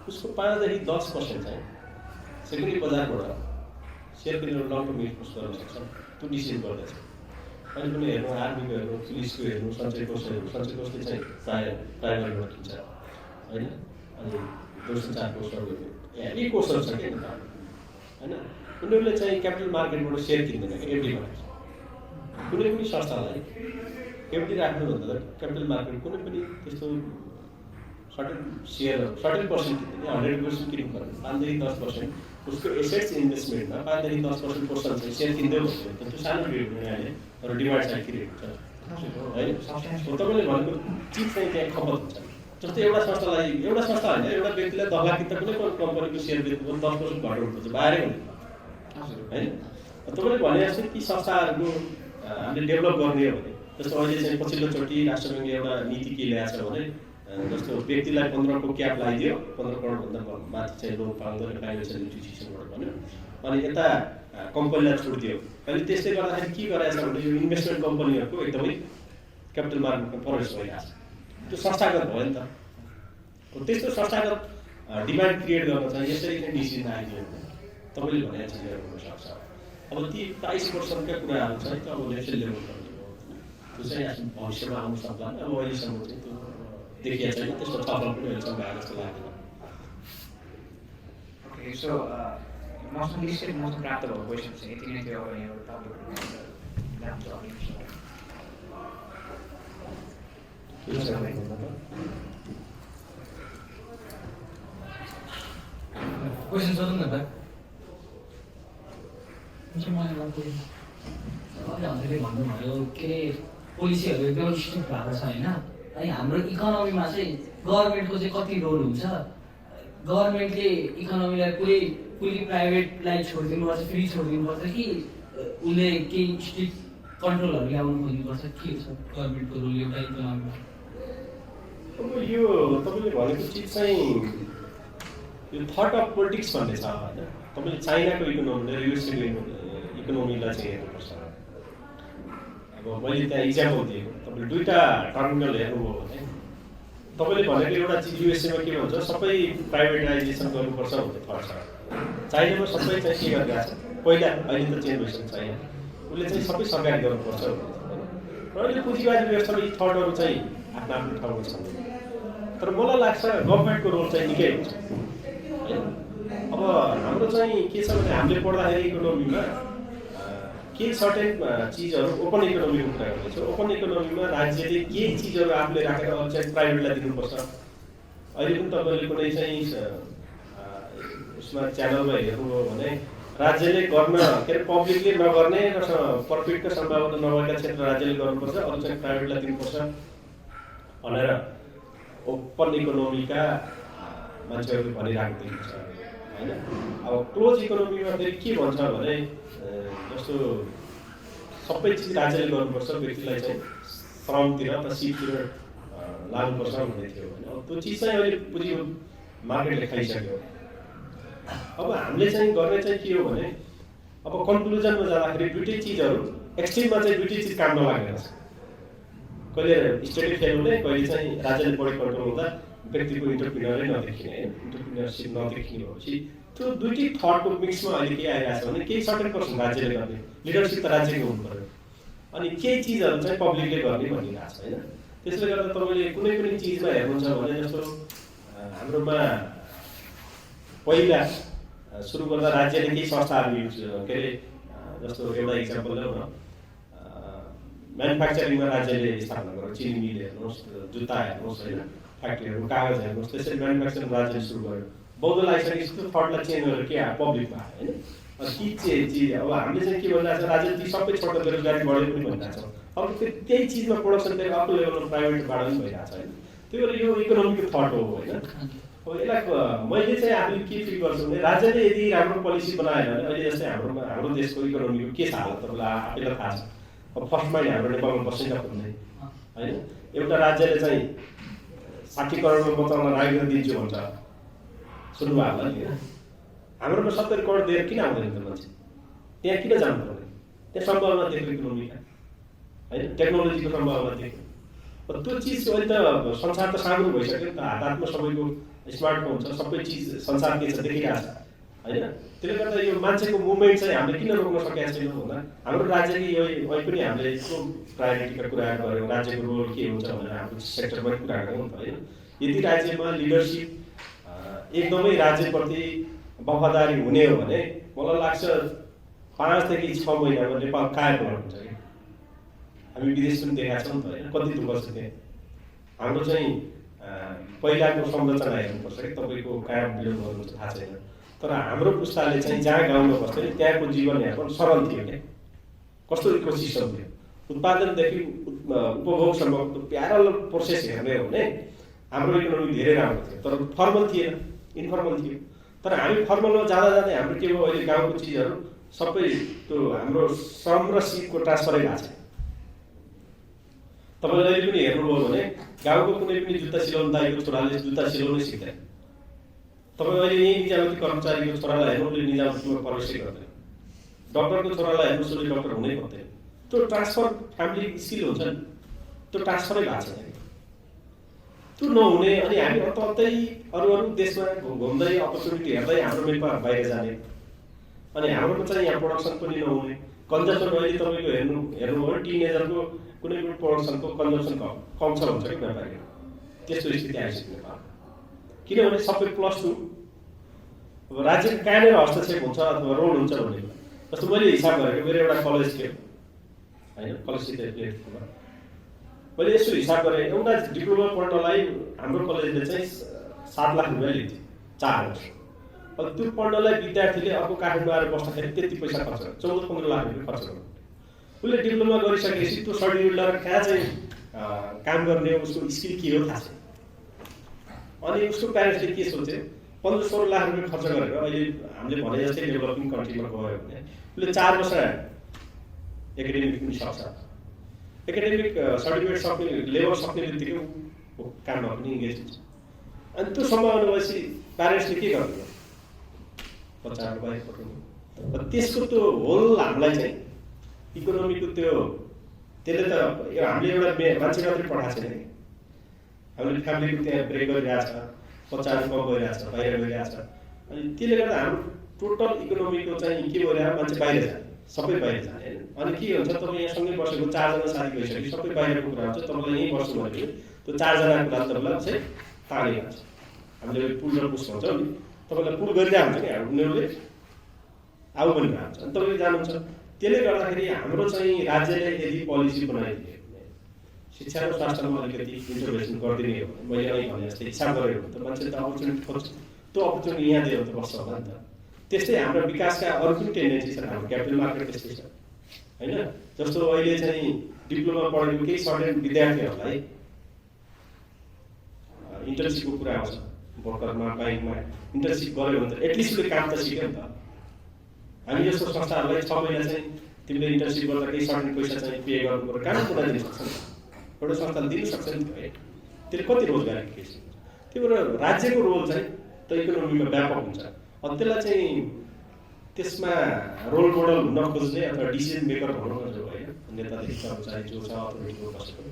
उसको 5 देखि 10% चाहिँ सेकेन्डरी बजारबाट सेयर किनेर लङ टर्म इन्भेस्ट गर्न सक्छ। त्यो डिसिजन गर्दैछ। अहिले पनि हेर्नु आर्मीको हेर्नु पुलिसको हेर्नु सञ्चय कोषले चाहिँ प्राइभेटबाट किन्छ होइन। अनि दूरसञ्चार कोषहरू यी कोषहरू छ क्या होइन। उनीहरूले चाहिँ क्यापिटल मार्केटबाट सेयर किन्दैन क्या एफडीबाट। कुनै पनि संस्थालाई एफडी राख्नु भन्दा क्यापिटल मार्केट कुनै पनि त्यस्तो सर्टेन सेयर सर्टेन पर्सेन्ट 100% किन्नु पर्ने 5 देखि 10% उसको एसेट्स इन्भेस्टमेन्टमा 5 देखि 10% पोर्सन चाहिँ सेयर किन्दै हुन्छ त्यो सानो निर्णयले तर डिमान्ड चाहिँ क्रिएट हुन्छ है तपाईँले भनेको चिज चाहिँ त्यहाँ खपत हुन्छ जस्तै एउटा संस्था होइन एउटा व्यक्तिलाई 10 लाख किन्दा कुनै कम्पनीको सेयर बेच्नु 10% घटाउनुपर्छ बाहिरै हुने होइन तपाईँले भने जस्तै ती संस्थाहरूको हामीले डेभलप गर्ने हो भने जस्तो अहिले चाहिँ पछिल्लोचोटि राष्ट्र ब्याङ्कले एउटा नीति के ल्याएको छ भने जस्तो व्यक्तिलाई 15 को क्याप लगाइदियो 15 करोडभन्दा माथि चाहिँ लोन पाउँदैन फाइनेन्सियल इन्स्टिट्युसनबाट भन्यो अनि यता कम्पनीलाई छुट दियो अहिले त्यसले गर्दाखेरि के गरेछ भने यो इन्भेस्टमेन्ट कम्पनीहरूको एकदमै क्यापिटल मार्केटमा प्रवेश भइरहेको छ त्यो संस्थागत भयो नि त त्यस्तो संस्थागत डिमान्ड क्रिएट गर्न चाहिँ यसरी नै डिसिजन आइदियो तपाईँले भने चिजहरू हुनसक्छ अब ती 22% कुराहरू चाहिँ त अब नेसनल लेभलमा त्यो चाहिँ भविष्यमा आउनु सक्दैन अब अहिलेसम्म चाहिँ त्यो देखिएको छैन त्यस्तो छलफल पनि अहिलेसम्म आएको जस्तो लाग्दैन ओके सो मसँग लिस्टेड मसँग प्राप्त भएको क्वेसन चाहिँ यति नै थियो अब यहाँ क्वेसन सोध्नु न त हजुरले भन्नुभयो के अरे पोलिसीहरू एकदमै स्ट्रिक्ट भएको छ होइन अनि हाम्रो इकोनोमीमा चाहिँ गभर्मेन्टको चाहिँ कति रोल हुन्छ गभर्मेन्टले इकोनोमीलाई पुरै प्राइभेटलाई छोडिदिनुपर्छ फ्री छोडिदिनुपर्छ कि उसले केही स्ट्रिक्ट कन्ट्रोलहरू ल्याउनु खोज्नुपर्छ के छ गभर्मेन्टको रोल एउटा इकोनोमीमा अब यो तपाईँले भनेको चिज चाहिँ यो थट अफ पोलिटिक्स भन्ने छ होइन तपाईँले चाइनाको इकोनोमी र युएसएको इकोनोमीलाई चाहिँ हेर्नुपर्छ अब मैले त्यहाँ इक्जाम्पल दिएको तपाईँले दुईवटा टर्मिनल हेर्नुभयो भने तपाईँले भनेको एउटा चिज युएसएमा के भन्छ सबै प्राइभेटाइजेसन गर्नुपर्छ भन्ने थट छ चाइनामा सबै चाहिँ के गरिरहेको छ पहिला अहिले त चेन्ज भइसक्यो चाइना उसले चाहिँ सबै सरकारी गर्नुपर्छ र अहिले पुँजीवादी व्यवस्थामा यी थटहरू चाहिँ आफ्नो आफ्नो ठाउँमा छन् तर मलाई लाग्छ गभर्मेन्टको रोल चाहिँ निकै हुन्छ होइन अब हाम्रो चाहिँ के छ भने हामीले पढ्दाखेरि इकोनोमीमा केही सर्टेन चिजहरू ओपन इकोनोमीको कुरा गर्दैछ ओपन इकोनोमीमा राज्यले केही चिजहरू आफूले राखेर अरू चाहिँ प्राइभेटलाई दिनुपर्छ अहिले पनि तपाईँले कुनै चाहिँ उसमा च्यानलमा हेर्नुभयो भने राज्यले गर्न के अरे पब्लिकले नगर्ने र प्रफिटको सम्भावना नभएका क्षेत्र राज्यले गर्नुपर्छ अरू चाहिँ प्राइभेटलाई दिनुपर्छ भनेर ओपन इकोनोमीका मान्छेहरूले भनिरहेको देखिन्छ होइन अब क्लोज इकोनोमीमा फेरि के भन्छ भने जस्तो सबै चिज राज्यले गर्नुपर्छ व्यक्तिलाई चाहिँ श्रमतिर अथवा सिपतिर लाग्नुपर्छ भन्ने थियो होइन त्यो चिज चाहिँ अहिले पुँजी मार्केटले खाइसक्यो अब हामीले चाहिँ गर्ने चाहिँ के हो भने अब कन्क्लुजनमा जाँदाखेरि दुइटै चिजहरू एक्सट्रिममा चाहिँ दुइटै चिज काम नलागेको छ कहिले स्टेटले फेल हुने कहिले चाहिँ राज्यले बढी कन्ट्रोल हुँदा व्यक्तिको इन्टरप्रिनरै नदेखिने इन्टरप्रिनरसिप नदेखिने भएपछि त्यो दुइटै थटको मिक्समा अहिले के आइरहेको छ भने केही सर्टेन पर्सन राज्यले गर्ने लिडरसिप त राज्यको हुनु पर्यो अनि केही चिजहरू चाहिँ पब्लिकले गर्ने भनिरहेको छ होइन त्यसले गर्दा तपाईँले कुनै पनि चिजमा हेर्नुहुन्छ भने जस्तो हाम्रोमा पहिला सुरु गर्दा राज्यले केही संस्थाहरू युज के अरे जस्तो एउटा इक्जाम्पल ल्याउँ न म्यानुफ्याक्चरिङमा राज्यले स्थापना गर्यो चिनी मिल हेर्नुहोस् जुत्ता हेर्नुहोस् होइन फ्याक्ट्रीहरू कागज हेर्नुहोस् त्यसरी म्यानुफ्याक्चरिङ राज्यले सुरु गर्यो बौद्ध लागिसकेपछि त्यो थटलाई चेन्ज गरेर के पब्लिकमा होइन ती चिज अब हामीले चाहिँ के भनिरहेको छ राज्यले ती सबै छोडेर बेरोजगारी बढ्यो पनि भनिरहेको छ अब फेरि त्यही चिजमा प्रोडक्सन फेरि अर्को लेभलमा प्राइभेटबाट पनि भइरहेको छ होइन त्यही भएर यो इकोनोमीको थट हो होइन अब यसलाई मैले चाहिँ आफूले के फिल गर्छु भने राज्यले यदि राम्रो पोलिसी बनाएन भने अहिले जस्तै हाम्रो देशको इकोनोमीको के छ हालत तपाईँलाई आफैलाई थाहा छ अब फर्स्टमा हाम्रो नेपालमा बसेका हुँदै होइन एउटा राज्यले चाहिँ 60 करोडमा बचाउन राखेर दिन्छु भन्छ सुन्नुभयो होला नि हाम्रोमा 70 करोड दिएर किन आउँदैन त मान्छे त्यहाँ किन जानु पर्ने त्यहाँ सम्भावना देख्यो इकोनोमीका होइन टेक्नोलोजीको सम्भावना देख्यो त्यो चिज अहिले त संसार त साँगुरो भइसक्यो नि त हात हातमा सबैको स्मार्टफोन छ सबै चिज संसार के छ देखिरहेको छ होइन त्यसले गर्दा यो मान्छेको मुभमेन्ट चाहिँ हामीले किन रोक्न सकेका छैनौँ भन्दा हाम्रो राज्यले यो अहिले पनि हामीले यस्तो प्रायोरिटीका कुरा गऱ्यौँ राज्यको रोल के हुन्छ भनेर हाम्रो सेक्टरमा कुरा गऱ्यौँ होइन यदि राज्यमा लिडरसिप एकदमै राज्यप्रति वफादारी हुने हो भने मलाई लाग्छ 5 देखि 6 महिनामा नेपाल कायम हुन्छ कि हामी विदेश पनि देखाएको छौँ नि त होइन, कति दुःख छ त्यहाँ। हाम्रो चाहिँ पहिलाको संरचना हेर्नुपर्छ कि तपाईँको कहाँ बिल्ड गर्नुहुन्छ थाहा छैन, तर हाम्रो पुस्ताले चाहिँ जहाँ गाउँमा बस्थ्यो नि त्यहाँको जीवनयापन सरल थियो क्या। कस्तो इकोसिस्टम थियो, उत्पादनदेखि उपभोगसम्मको प्यारल प्रोसेस हेर्ने हो भने हाम्रो इकोनोमी धेरै राम्रो थियो, तर फर्मल थिएन, इन्फर्मल थियो। तर हामी फर्मलमा जाँदा जाँदै हाम्रो के भयो, अहिले गाउँको चिजहरू सबै त्यो हाम्रो श्रम र सिपको ट्रान्सफरै भएको छ। तपाईँले अहिले पनि हेर्नुभयो भने गाउँको कुनै पनि जुत्ता सिलाउनु दाइको छोराले जुत्ता सिलाउनै सिक्दैन। तपाईँ अहिले यहीँ निजामती कर्मचारीको छोरालाई हेर्नु, उसले निजामतीमा प्रवेशै गर्दैन। डक्टरको छोरालाई हेर्नु, उसले डक्टर हुनै पर्दैन। त्यो ट्रान्सफर फ्यामिली स्किल हुन्छ नि, त्यो ट्रान्सफरै भएको छ। त्यो नहुने अनि हामी अन्तै अरू देशमा घुम्दै अपर्च्युनिटी हेर्दै हाम्रो नेपाल बाहिर जाने, अनि हाम्रोमा चाहिँ यहाँ प्रोडक्सन पनि नहुने। कन्जम्सन अहिले तपाईँको हेर्नुभयो टिनेजरको कुनै पनि प्रोडक्सनको कन्जम्सन कम छ भन्छ कि व्यापारी, त्यस्तो स्थिति आइसक्यो नेपाल। किनभने सबै +2 अब राज्यको कहाँनिर हस्तक्षेप हुन्छ अथवा रोल हुन्छ भन्ने। जस्तो मैले हिसाब गरेको मेरो एउटा कलेज थियो होइन, कलेजसित एफिलिएटेडमा मैले यसो हिसाब गरेँ, एउटा डिप्लोमा पढ्नलाई हाम्रो कलेजले चाहिँ 7 लाख रुपियाँ लिन्थ्यो 4 वर्ष। अब त्यो पढ्नलाई विद्यार्थीले अर्को काठमाडौँ आएर बस्दाखेरि त्यति पैसा खर्च गर्छ, 14-15 लाख रुपियाँ खर्च गर्नु। उसले डिप्लोमा गरिसकेपछि त्यो सर्टिफिकेट कहाँ चाहिँ काम गर्ने, उसको स्किल के हो थाहा छैन। अनि उसको प्यारेन्ट्सले के सोचे, 15-16 लाख रुपियाँ खर्च गरेर अहिले हामीले भने जस्तै डेभलपिङ कन्ट्रीमा गयो भने उसले 4 वर्ष एकाडेमिक पनि सक्छ। एकाडेमिक सर्टिफिकेट सक्ने लेभल सक्ने बित्तिकै काममा पनि इङ्गेज हुन्छ। अनि त्यो सम्भावना भएपछि प्यारेन्ट्सले के गर्नु, बच्चाहरू बाहिर पठाउनु। त्यसको त्यो होल हामीलाई चाहिँ इकोनोमीको त्यसले त हामीले एउटा मान्छे मात्रै पठाएको छैन, हामीले फ्यामिलीको त्यहाँ ब्रेक गरिरहेछ, बच्चाहरू कम गइरहेछ, बाहिर गइरहेछ। अनि त्यसले गर्दा हाम्रो टोटल इकोनोमीको चाहिँ के भइरहेको, मान्छे बाहिर जाने, सबै बाहिर जाने। अनि के हुन्छ, तपाईँ यहाँ सँगै बसेको 4 जना साथी गइसक्यो, सबै बाहिरको कुरा हुन्छ, तपाईँलाई यहीँ बस्नु भने त्यो 4 जनाको कुरा तपाईँलाई चाहिँ ताने हुन्छ। हामीले पुल र पुस भन्छौँ नि, तपाईँलाई पुल गरिरहेको हुन्छ नि, उनीहरूले आउ पनि हुन्छ, अनि तपाईँले जानुहुन्छ। त्यसले गर्दाखेरि हाम्रो चाहिँ राज्यले यदि पोलिसी बनाइदिए भने शिक्षा र स्वास्थ्यमा अलिकति इन्टरभेन्सन गरिदिने हो भने, मैले अघि भने जस्तै हिसाब गरेको भने त मान्छेले त अपर्च्युनिटी खोज्छ, त्यो अपर्च्युनिटी यहाँ दिएर त बस्छ होला नि त। त्यस्तै हाम्रो विकासका अरू पनि टेन्डेन्सी छन्, हाम्रो क्यापिटल मार्केट त्यस्तै छ होइन। जस्तो अहिले चाहिँ डिप्लोमा पढेको केही सर्टेन विद्यार्थीहरूलाई इन्टर्नसिपको कुरा आउँछ, भर्खरमा ब्याङ्कमा इन्टर्नसिप गऱ्यो भने त एटलिस्ट उसले काम त सिक्यो नि त। हामी जस्तो संस्थाहरूलाई 6 महिना चाहिँ तिमीले इन्टर्नसिप गर्दा केही सर्टेन पैसा चाहिँ पे गर्नु पर्यो, काम पुरा दिन सक्छ नि, एउटा संस्थाले दिन सक्छ नि त है। त्यसले कति रोजगारीको केस हुन्छ। त्यही भएर राज्यको रोल चाहिँ त इकोनोमीमा व्यापक हुन्छ। अनि त्यसलाई चाहिँ त्यसमा रोल मोडल हुन खोज्ने अथवा डिसिजन मेकर हुन खोज्ने होइन, नेतादेखि कर्मचारी जो छ अथोरिटीको बसेको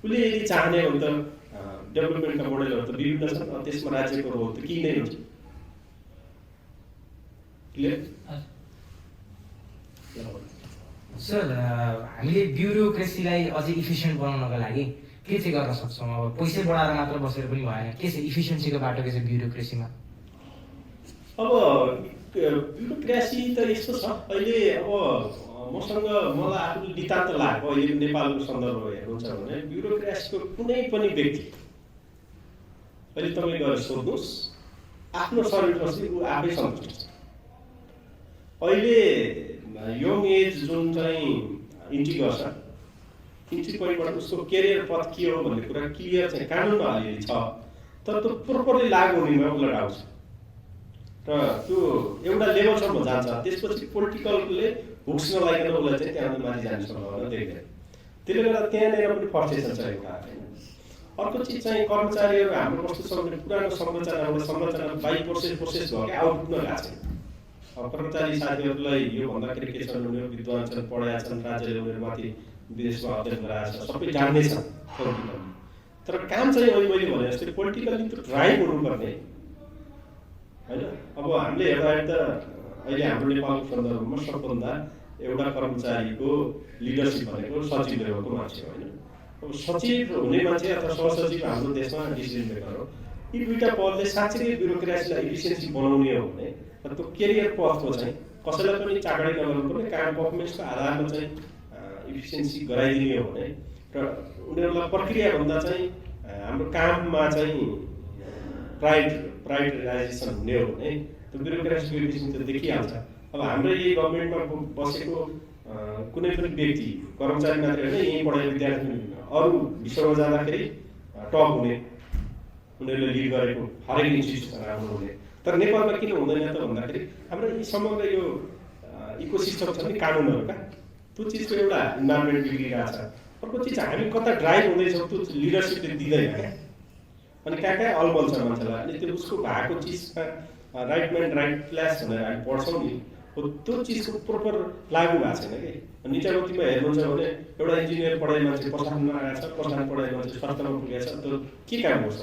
उसले यदि चाहने हो भने त डेभलपमेन्टका मोडलहरू त विभिन्न छन्, त्यसमा राज्यको रोल त के नै हुन्छ। क्लियर सर, हामीले ब्युरोक्रेसीलाई अझै इफिसियन्ट बनाउनको लागि के चाहिँ गर्न सक्छौँ? अब पैसै बढाएर मात्र बसेर पनि भएन, के छ इफिसियन्सीको बाटो के छ ब्युरोक्रेसीमा? अब ब्युरोक्रेसी त यस्तो छ अहिले, अब मलाई आफूले नितान्त लागेको अहिले नेपालको सन्दर्भ हेर्नुहुन्छ भने ब्युरोक्रेसीको कुनै पनि व्यक्ति अहिले तपाईँ गएर सोध्नुहोस्, आफ्नो शरीरपछि ऊ आफै सन्तुष्ट छ। अहिले यङ एज जुन चाहिँ इन्ट्री गर्छ, इन्ट्री पोइन्टबाट उसको केरियर पथ के हो भन्ने कुरा क्लियर चाहिँ कानुनमा अलिअलि छ, तर त्यो प्रोपरली लागु हुनेमा उसलाई डाउट छ र त्यो एउटा लेभलसम्म जान्छ। त्यसपछि पोलिटिकलले हुक्स नलागिकन उसलाई चाहिँ त्यहाँ माथि जाने सम्भावना देख्दैन। त्यसले गर्दा त्यहाँनिर पनि फ्रस्ट्रेसन छ एउटा होइन। अर्को चिज चाहिँ कर्मचारीहरू हाम्रो कस्तो छ भने पुरानो संरचना बाई प्रोसेस भयो कि आउटपुटमा गएको छैन। अब कर्मचारी साथीहरूलाई यो भन्दाखेरि के छन्, उनीहरू विद्वान छन्, पढाएका छन्, राज्यले उनीहरूमाथि विदेशमा अध्ययन गराएको छ, सबै जान्ने छन् पोलिटिकली, तर काम चाहिँ अहिले मैले भने जस्तै पोलिटिकली त्यो ड्राइभ हुनुपर्ने होइन। अब हामीले हेर्दा अहिले हाम्रो नेपालको सन्दर्भमा सबभन्दा एउटा कर्मचारीको लिडरसिप भनेको सचिव लेभलको मान्छे होइन। अब सचिव हुने मान्छे अथवा सहसचिव हाम्रो देशमा डिसिजन मेकर हो। यी दुईटा पदले साँच्चै ब्युरोक्रेसीलाई इफिसियन्सी बनाउने हो भने त्यो केरियर पथको चाहिँ कसैलाई पनि चाकडी नगर्नु पर्ने, काम पर्फर्मेन्सको आधारमा चाहिँ इफिसियन्सी गराइदिने हो भने र उनीहरूलाई प्रक्रियाभन्दा चाहिँ हाम्रो काममा चाहिँ प्रायोरिटाइजेसन हुने हो भने त्यो ब्युरोक्रेसी त्यो देखिहाल्छ। अब हाम्रो यही गभर्मेन्टमा बसेको कुनै पनि व्यक्ति कर्मचारी मात्रै होइन, यहीँ पढाइ विद्यार्थी अरू विश्वमा जाँदाखेरि टप हुने, उनीहरूले लिड गरेको हरेक इन्स्टिट्युसन राम्रो हुने। तर नेपालमा किन हुँदैन त भन्दाखेरि हाम्रो यी समग्र यो इकोसिस्टम छ नि कानुनहरूका, त्यो चिजको एउटा इन्भाइरोमेन्ट बिग्रिरहेको छ। अर्को चिज हामी कता ड्राइभ हुँदैछौँ त्यो लिडरसिपले दिँदैन क्या, अनि कहाँ कहाँ अलमल छ मान्छेलाई, अनि त्यो उसको भएको चिजमा राइट म्यान राइट प्लेस भनेर हामी पढ्छौँ नि, त्यो चिजको प्रोपर लागु भएको छैन कि। निचामतीमा हेर्नुहुन्छ भने एउटा इन्जिनियर पढाइ मान्छे प्रशासनमा आएको छ, प्रशासन पढाइ मान्छे स्वास्थ्यमा पुगेको छ, त्यो के काम गर्छ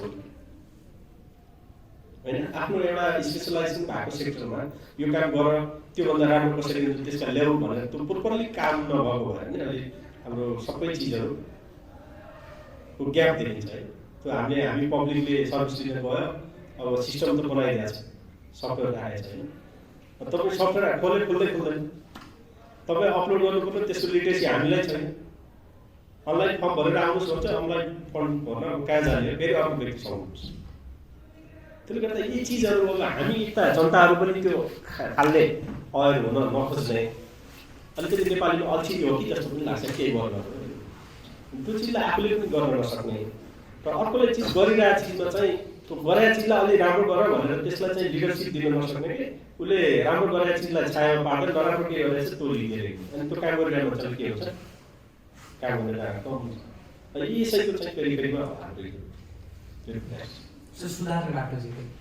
होइन? आफ्नो एउटा स्पेसलाइजेसन भएको सेक्टरमा यो काम गर, त्योभन्दा राम्रो कसरी हुन्छ त्यसलाई ल्याऊ भनेर त्यो प्रोपरली काम नभएको भएर नि अहिले हाम्रो सबै चिजहरूको ग्याप देखिन्छ है। त्यो हामी पब्लिकले सर्भिस लिन गयो, अब सिस्टम त बनाइदिएको छ, सफ्टवेयर आएको छैन, तपाईँ सफ्टवेयर खोल्दैन, तपाईँ अपलोड गर्नु पर्यो, त्यसको लिटरेसी हामीलाई छैन। अनलाइन फर्म भरेर आउनुहोस् भन्छ, अनलाइन फर्म भर्न कहाँ जाने फेरि अर्को व्यक्ति सक्नुहुन्छ। त्यसले गर्दा यी चिजहरू हामी त जनताहरू पनि त्यो खालले अवेर हुन नखोज्ने, अलिकति नेपालीमा अल्छी हो कि जस्तो पनि लाग्छ केही गर्न, त्यो चिजलाई आफूले पनि गर्न नसक्ने र अर्कोले चिज गरिरहेको चिजमा चाहिँ त्यो गरेको चिजलाई अलि राम्रो गर भनेर त्यसलाई चाहिँ लिडरसिप दिन नसक्ने कि उसले राम्रो गरेको चिजलाई छायामा पार्दै नराम्रो के गरेछ त्यो लिँदै, अनि त्यो काम गरिरहेको मान्छेले के हुन्छ, काम गरेर कम हुन्छ। यी यसैको चाहिँ पेरिफेरीमा सुधार्ने बाटो चाहिँ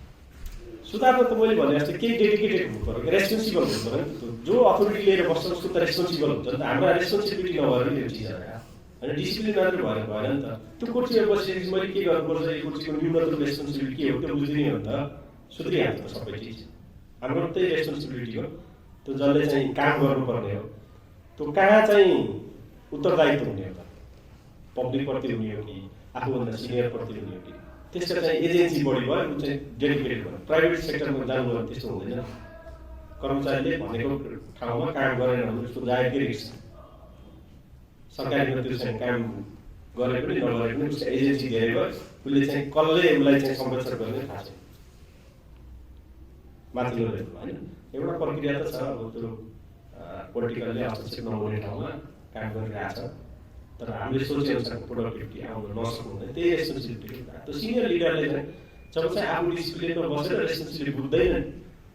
सुधार्न त मैले भने जस्तो केही डेडिकेटेड हुनु पर्यो, रेस्पोन्सिबल हुनु पर्यो नि त। जो अथोरिटी लिएर बस्छ उसको त रेस्पोन्सिबल हुन्छ नि त। हाम्रो रेस्पोन्सिबिलिटी नभएर नि यो चिजहरू होइन, डिसिप्लिन मात्रै भएर भएन नि त। त्यो कुर्सीमा बसेपछि मैले के गर्नुपर्छ, यो कुर्सीको न्यूनतम रेस्पोन्सिबिलिटी के हो त्यो बुझ्दिने हो नि त, सुध्रिहाल्छ त सबै चिज। हाम्रो त्यही रेस्पोन्सिबिलिटी हो, त्यो जसले चाहिँ काम गर्नुपर्ने हो, त्यो कहाँ चाहिँ उत्तरदायित्व हुने हो त, पब्लिकप्रति हुने हो कि आफूभन्दा सिनियरप्रति हुने हो कि, त्यसका चाहिँ एजेन्सी बढी भयो, ऊ चाहिँ डेडिकेटेड भयो। प्राइभेट सेक्टरमा जानु भने त्यस्तो हुँदैन, कर्मचारीले भनेको ठाउँमा काम गरेन भने उसको जागिर रिस्क। सरकारीमा त्यो चाहिँ काम गरे पनि नगरे पनि उसको एजेन्सी धेरै भयो, उसले चाहिँ कसले उसलाई चाहिँ सम्प्रेषण गर्ने थाहा छैन, माथिल्लो लेभल होइन। एउटा प्रक्रिया त छ, अब त्यो पोलिटिकलले हस्तक्षेप नहुने ठाउँमा काम गरिरहेको छ, तर हामीले सोचेअनुसारको प्रोडक्टिभिटी आउन नसक्नु हुँदैन, त्यही रेस्पोन्सिबिलिटी। त्यो सिनियर लिडरले चाहिँ जब चाहिँ आफू डिसिप्लिनमा बसेर रेस्पोन्सिबिलिटी बुझ्दैन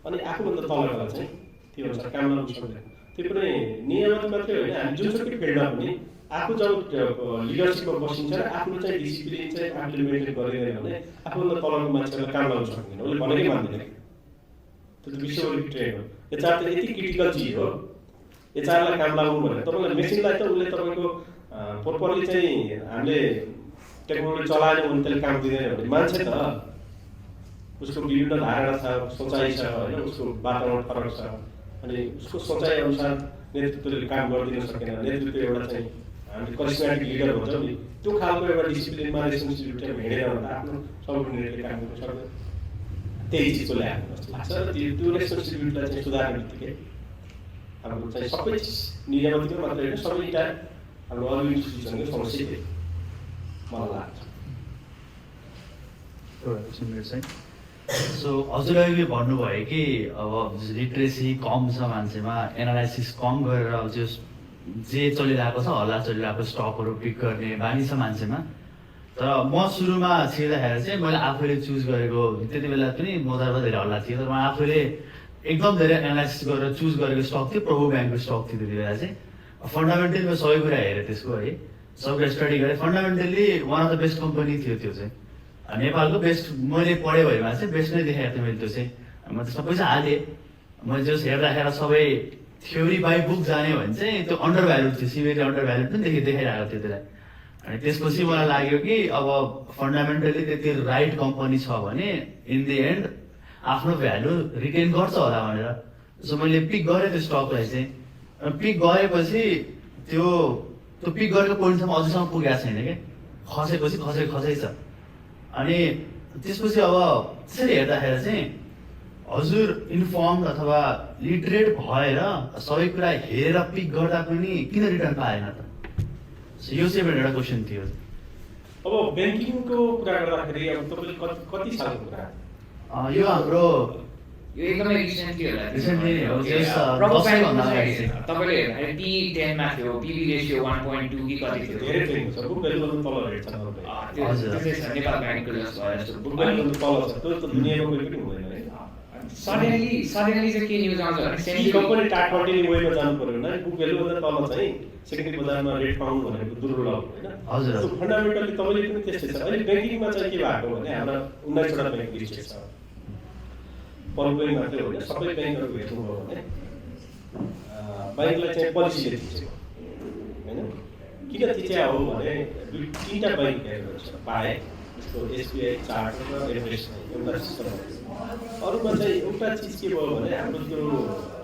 अनि आफूभन्दा तलका चाहिँ त्यो अनुसार काम गर्न सक्दैन। त्यो पनि नियमित मात्रै होइन, हामी जुनसुकै फिल्डमा पनि आफू जब लिडरसिपमा बसिन्छ र आफ्नो चाहिँ डिसिप्लिन चाहिँ आफूले मेन्टेन गरिँदैन भने आफूभन्दा तलको मान्छेलाई काम गर्न सक्दैन, उसले भनेकै मान्दैन। त्यो त विश्वभरि ट्रेन्ड हो। एचआर त यति क्रिटिकल चिज हो, एचआरलाई काम लगाउनु भनेर तपाईँलाई मेसिनलाई त उसले तपाईँको प्रोपरली चाहिँ हामीले टेक्नोलोजी चलाएन भने त्यसले काम दिँदैन भने मान्छे त उसको विभिन्न धारणा छ, सोचाइ छ होइन, उसको वातावरण फरक छ, अनि उसको सोचाइ अनुसार नेतृत्वले काम गरिदिन सकेन। नेतृत्व एउटा चाहिँ हामीले करिस्मेटिक लिडर भन्छौँ नि, त्यो खालको एउटा डिसिप्लिनमा रेस्पोन्सिबिलिटीमा हिँडेर भन्दा आफ्नो सबअर्डिनेटले काम गर्न सक्दैन। त्यही चिजको ल्याएको जस्तो लाग्छ र त्यो रेस्पोन्सिबिलिटीलाई चाहिँ सुधार्ने बित्तिकै हाम्रो चाहिँ सबै चिज नियमित मात्रै होइन, सबैटा हाम्रो अरू इन्स्टिट्युसनको समस्या थियो मलाई लाग्छ। सो हजुरहरूले भन्नुभयो कि अब लिट्रेसी कम छ मान्छेमा, एनालाइसिस कम गरेर अब जे चलिरहेको छ हल्ला चलिरहेको स्टकहरू पिक गर्ने बानी छ मान्छेमा। तर म सुरुमा छिर्दाखेरि चाहिँ मैले आफूले चुज गरेको, त्यति बेला पनि बजारमा धेरै हल्ला थियो, तर म आफूले एकदम धेरै एनालाइसिस गरेर चुज गरेको स्टक थियो प्रभु ब्याङ्कको स्टक थियो। त्यति बेला चाहिँ फन्डामेन्टली म सबै कुरा हेरेँ त्यसको है, सब कुरा स्टडी गरेँ। Fundamentally one of the best company थियो त्यो चाहिँ, नेपालको बेस्ट मैले पढेँ भएमा चाहिँ बेस्ट नै देखाएको थियो मैले। त्यो चाहिँ म त सबै चाहिँ हालेँ, मैले जस हेर्दाखेरि सबै थ्योरी बाई बुक जाने भने चाहिँ त्यो अन्डर भ्यालुड थियो, सिभियरली अन्डर भ्यालुड पनि देखाइरहेको थियो त्यसलाई। अनि त्यसपछि मलाई लाग्यो कि अब फन्डामेन्टली त्यति राइट कम्पनी छ भने इन द एन्ड आफ्नो भ्यालु रिटेन गर्छ होला भनेर। सो मैले पिक गरेँ त्यो स्टकलाई चाहिँ, पिक गरेपछि त्यो पिक गरेको पोइन्टसम्म अझैसम्म पुगेको छैन क्या, खसेपछि खसै छ। अनि त्यसपछि अब त्यसरी हेर्दाखेरि चाहिँ हजुर इन्फर्म अथवा लिटरेट भएर सबै कुरा हेरेर पिक गर्दा पनि किन रिटर्न पाएन त? यो चाहिँ एउटा क्वेसन थियो। अब ब्याङ्किङको कुरा गर्दाखेरि अब तपाईँले कति सालको कुरा? यो हाम्रो यो एकदमै रिसेन्टली होला। Recently हो, just, प्रमुख 10 सालभन्दा ब्याङ्क अगाडि चाहिँ। तपाईँले हेर्दाखेरि P10 मा थियो, PB रेसियो 1.2 कि कति थियो? धेरै ब्याङ्क छ, बुक भ्यालु भन्दा तल रेट छ तपाईँ। त्यो हजुर। चाहिँ छ, नेपाल ब्याङ्कको जस्तो भयो जस्तो। बुक भ्यालु भन्दा तल छ, त्यो त दुनियाँमा कोही पनि हुँदैन है। सडनली चाहिँ के न्युज आउँछ भने ती सेन्ट्रल कम्पनी टाटपट्टि वेमा जानु पर्यो भने बुक भ्यालु भन्दा तल चाहिँ सेकेन्डरी बजारमा रेट पाउनु भनेको दुर्लभ होइन। हजुर। त्यो फन्डामेन्टली तपाईँले पनि त्यस्तै छ। अहिले ब्याङ्किङमा चाहिँ के भएको भने हाम्रा 19वटा ब्याङ्क लिस्टेड छ। पल्ट ब्याङ्क मात्रै होइन, सबै ब्याङ्कहरू हेर्नुभयो भने ब्याङ्कलाई चाहिँ पोलिसीले दिन्छ होइन। किन थिच्या हो भने 2-3टा ब्याङ्क हेर्नु छ पाए, जस्तो एसबिआई, चार्टर र एभरेस्ट एउटा सिस्टम। अरूमा चाहिँ एउटा चिज के भयो भने हाम्रो त्यो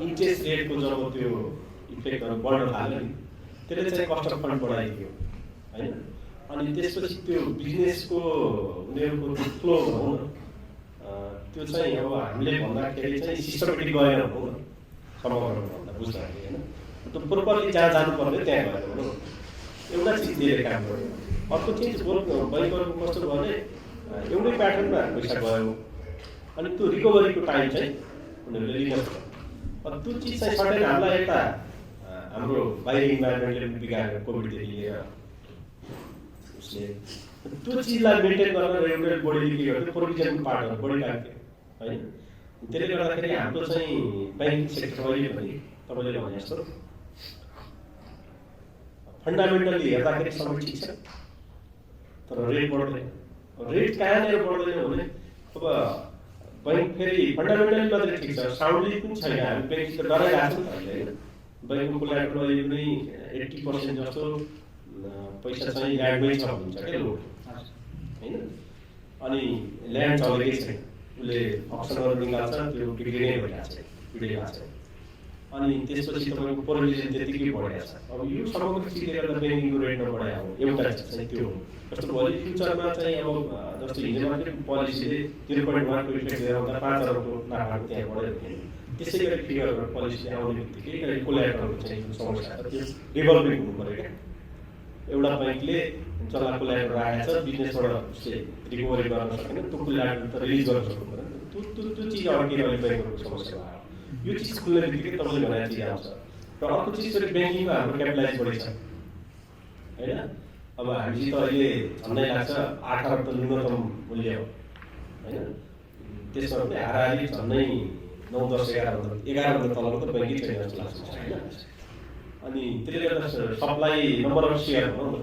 इन्ट्रेस्ट रेटको जब त्यो इफेक्टहरू बढ्न थाल्यो नि, त्यसले चाहिँ कस्ट अफ फन्ड बढाइदियो होइन। अनि त्यसपछि त्यो बिजनेसको उनीहरूको त्यो फ्लो भनौँ न, त्यो चाहिँ अब हामीले भन्दाखेरि चाहिँ सिस्टमेटिक गएन भनौँ न, समग्रमा भन्दा बुझ्दाखेरि होइन। त्यो प्रोपरली जहाँ जानुपर्ने त्यहाँ गएर भनौँ एउटा चिज दिएर काम गर्यो। अर्को चिज बैङ्कहरूको कस्तो भयो भने एउटै प्याटर्नमा पैसा गयो, अनि त्यो रिकभरीको टाइम चाहिँ उनीहरूले लिन सक्छ। त्यो चिज चाहिँ सडन हामीलाई यता हाम्रो बाहिर इन्भाइरोमेन्टले बिगारेर कोभिडदेखि लिएर उसले त्यो चिजलाई मेन्टेन गर्न रेगुलेट बोडीले के गर्थ्यो, प्रोभिजनको पार्टहरू बढी राख्थ्यो होइन। त्यसले गर्दाखेरि हाम्रो चाहिँ ब्याङ्किङ सेक्टर अहिले पनि तपाईँले भने जस्तो फन्डामेन्टली हेर्दाखेरि सबै ठिक छ, तर रेट बढ्दैन। रेट कहाँनिर बढ्दैन भने अब बैङ्क फेरि फन्डामेन्टली मात्रै ठिक छ, साउन्डली पनि छैन। हामी ब्याङ्कसित डराइरहेको छ अहिले होइन। बैङ्कको कोल्याटरल अहिले पनि 80% जस्तो पैसा चाहिँ ल्यान्डमै छ भन्छ क्या लोक होइन। अनि ल्यान्ड चलेकै छैन, उसले अप्सनहरू निकाल्छ, त्यो बिग्रिनै भइरहेको छ, बिग्रिरहेको छ। अनि त्यसपछि तपाईँको प्रोभिजन त्यतिकै बढेको छ। अब यो समग्र चिजले गर्दा ब्याङ्किङको रेट नबढायो एउटा चिज चाहिँ त्यो हो। जस्तो भोलि फ्युचरमा चाहिँ अब जस्तो हिजो मात्रै पोलिसीले 0.1को इफेक्ट लिएर आउँदा 5 अरबको नाफाको त्यहाँ बढ्यो भने त्यसै गरी फिगरहरू पोलिसीले आउने बित्तिकै कोल्याटरलको चाहिँ जुन समस्या छ त्यो रिभल्भिङ हुनु पऱ्यो क्या। एउटा ब्याङ्कले जसलाई कोल्याटर राखेको छ बिजनेसबाट उसले रिकभरी गर्न सकेन, त्यो कोल्याटर त रिलिज गर्न सक्नु पऱ्यो। त्यो चिज अड्केर अहिले ब्याङ्कहरूको समस्या भयो। यो चिज खुल्ने बित्तिकै तपाईँले भनेको चिज आउँछ। र अर्को चिज फेरि ब्याङ्किङमा हाम्रो क्यापिटलाइज बढी छ होइन। अब हामीसित अहिले झन्डै लाग्छ 8 अरब त न्यूनतम मूल्य हो होइन। त्यसमा पनि हाराहारी झन्डै 9, 10, 11 भन्दा तलको त ब्याङ्कै छैन जस्तो लाग्छ होइन। अनि त्यसले गर्दा सप्लाई नम्बर अफ सेयर भनौँ न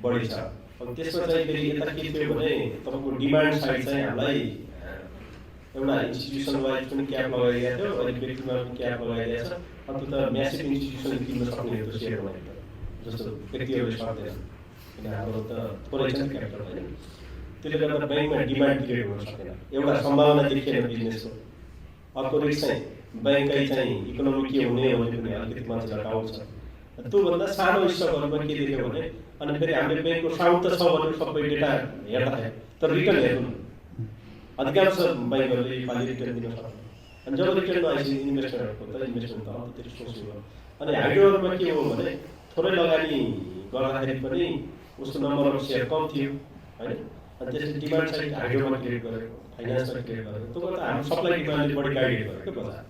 बढी छ। अब त्यसमा चाहिँ फेरि यता के थियो भने तपाईँको डिमान्ड साइड चाहिँ हामीलाई एउटा इन्स्टिट्युसन वाइज पनि क्याप लगाइदिएको थियो, अहिले व्यक्तिमा पनि क्याप लगाइदिएको छ। अब त्यो त म्यासिभ इन्स्टिट्युसनले किन्न सक्ने त्यो सेयर बनाएको जस्तो व्यक्तिहरूले सक्दैन, किन हाम्रो त थोरै छ क्यापिटल होइन। त्यसले गर्दा ब्याङ्कमा डिमान्ड क्रिएट हुन सकेन, एउटा सम्भावना देखिएन बिजनेसको। अर्को रिस्क चाहिँ ब्याङ्कै चाहिँ इकोनोमी के हुने हो भने पनि अलिकति मान्छेलाई डाउट छ। त्योभन्दा सानो स्टकहरूमा के देख्यो भने अनि फेरि हामीले ब्याङ्कको साउन्ड त छ भने सबै डेटा हेर्दाखेरि तर रिटर्न हेर्नु अधिकांश ब्याङ्कहरूले योपालि रिटर्न दिन सक्छ। अनि जब रिटर्न नआएपछि इन्भेस्टरहरूको त इन्भेस्टमेन्ट त अलिकति सोच्नु हो। अनि हाइड्रोमा के हो भने थोरै लगानी गर्दाखेरि पनि उसको नम्बर अफ सेयर कम थियो होइन। अनि त्यसले डिमान्ड साइड हाइड्रोमा क्रिएट गरेको, फाइनेन्समा क्रिएट गरेको, त्यो गर्दा हाम्रो सप्लाई डिमान्डले बढी गाइड गरेको बजार।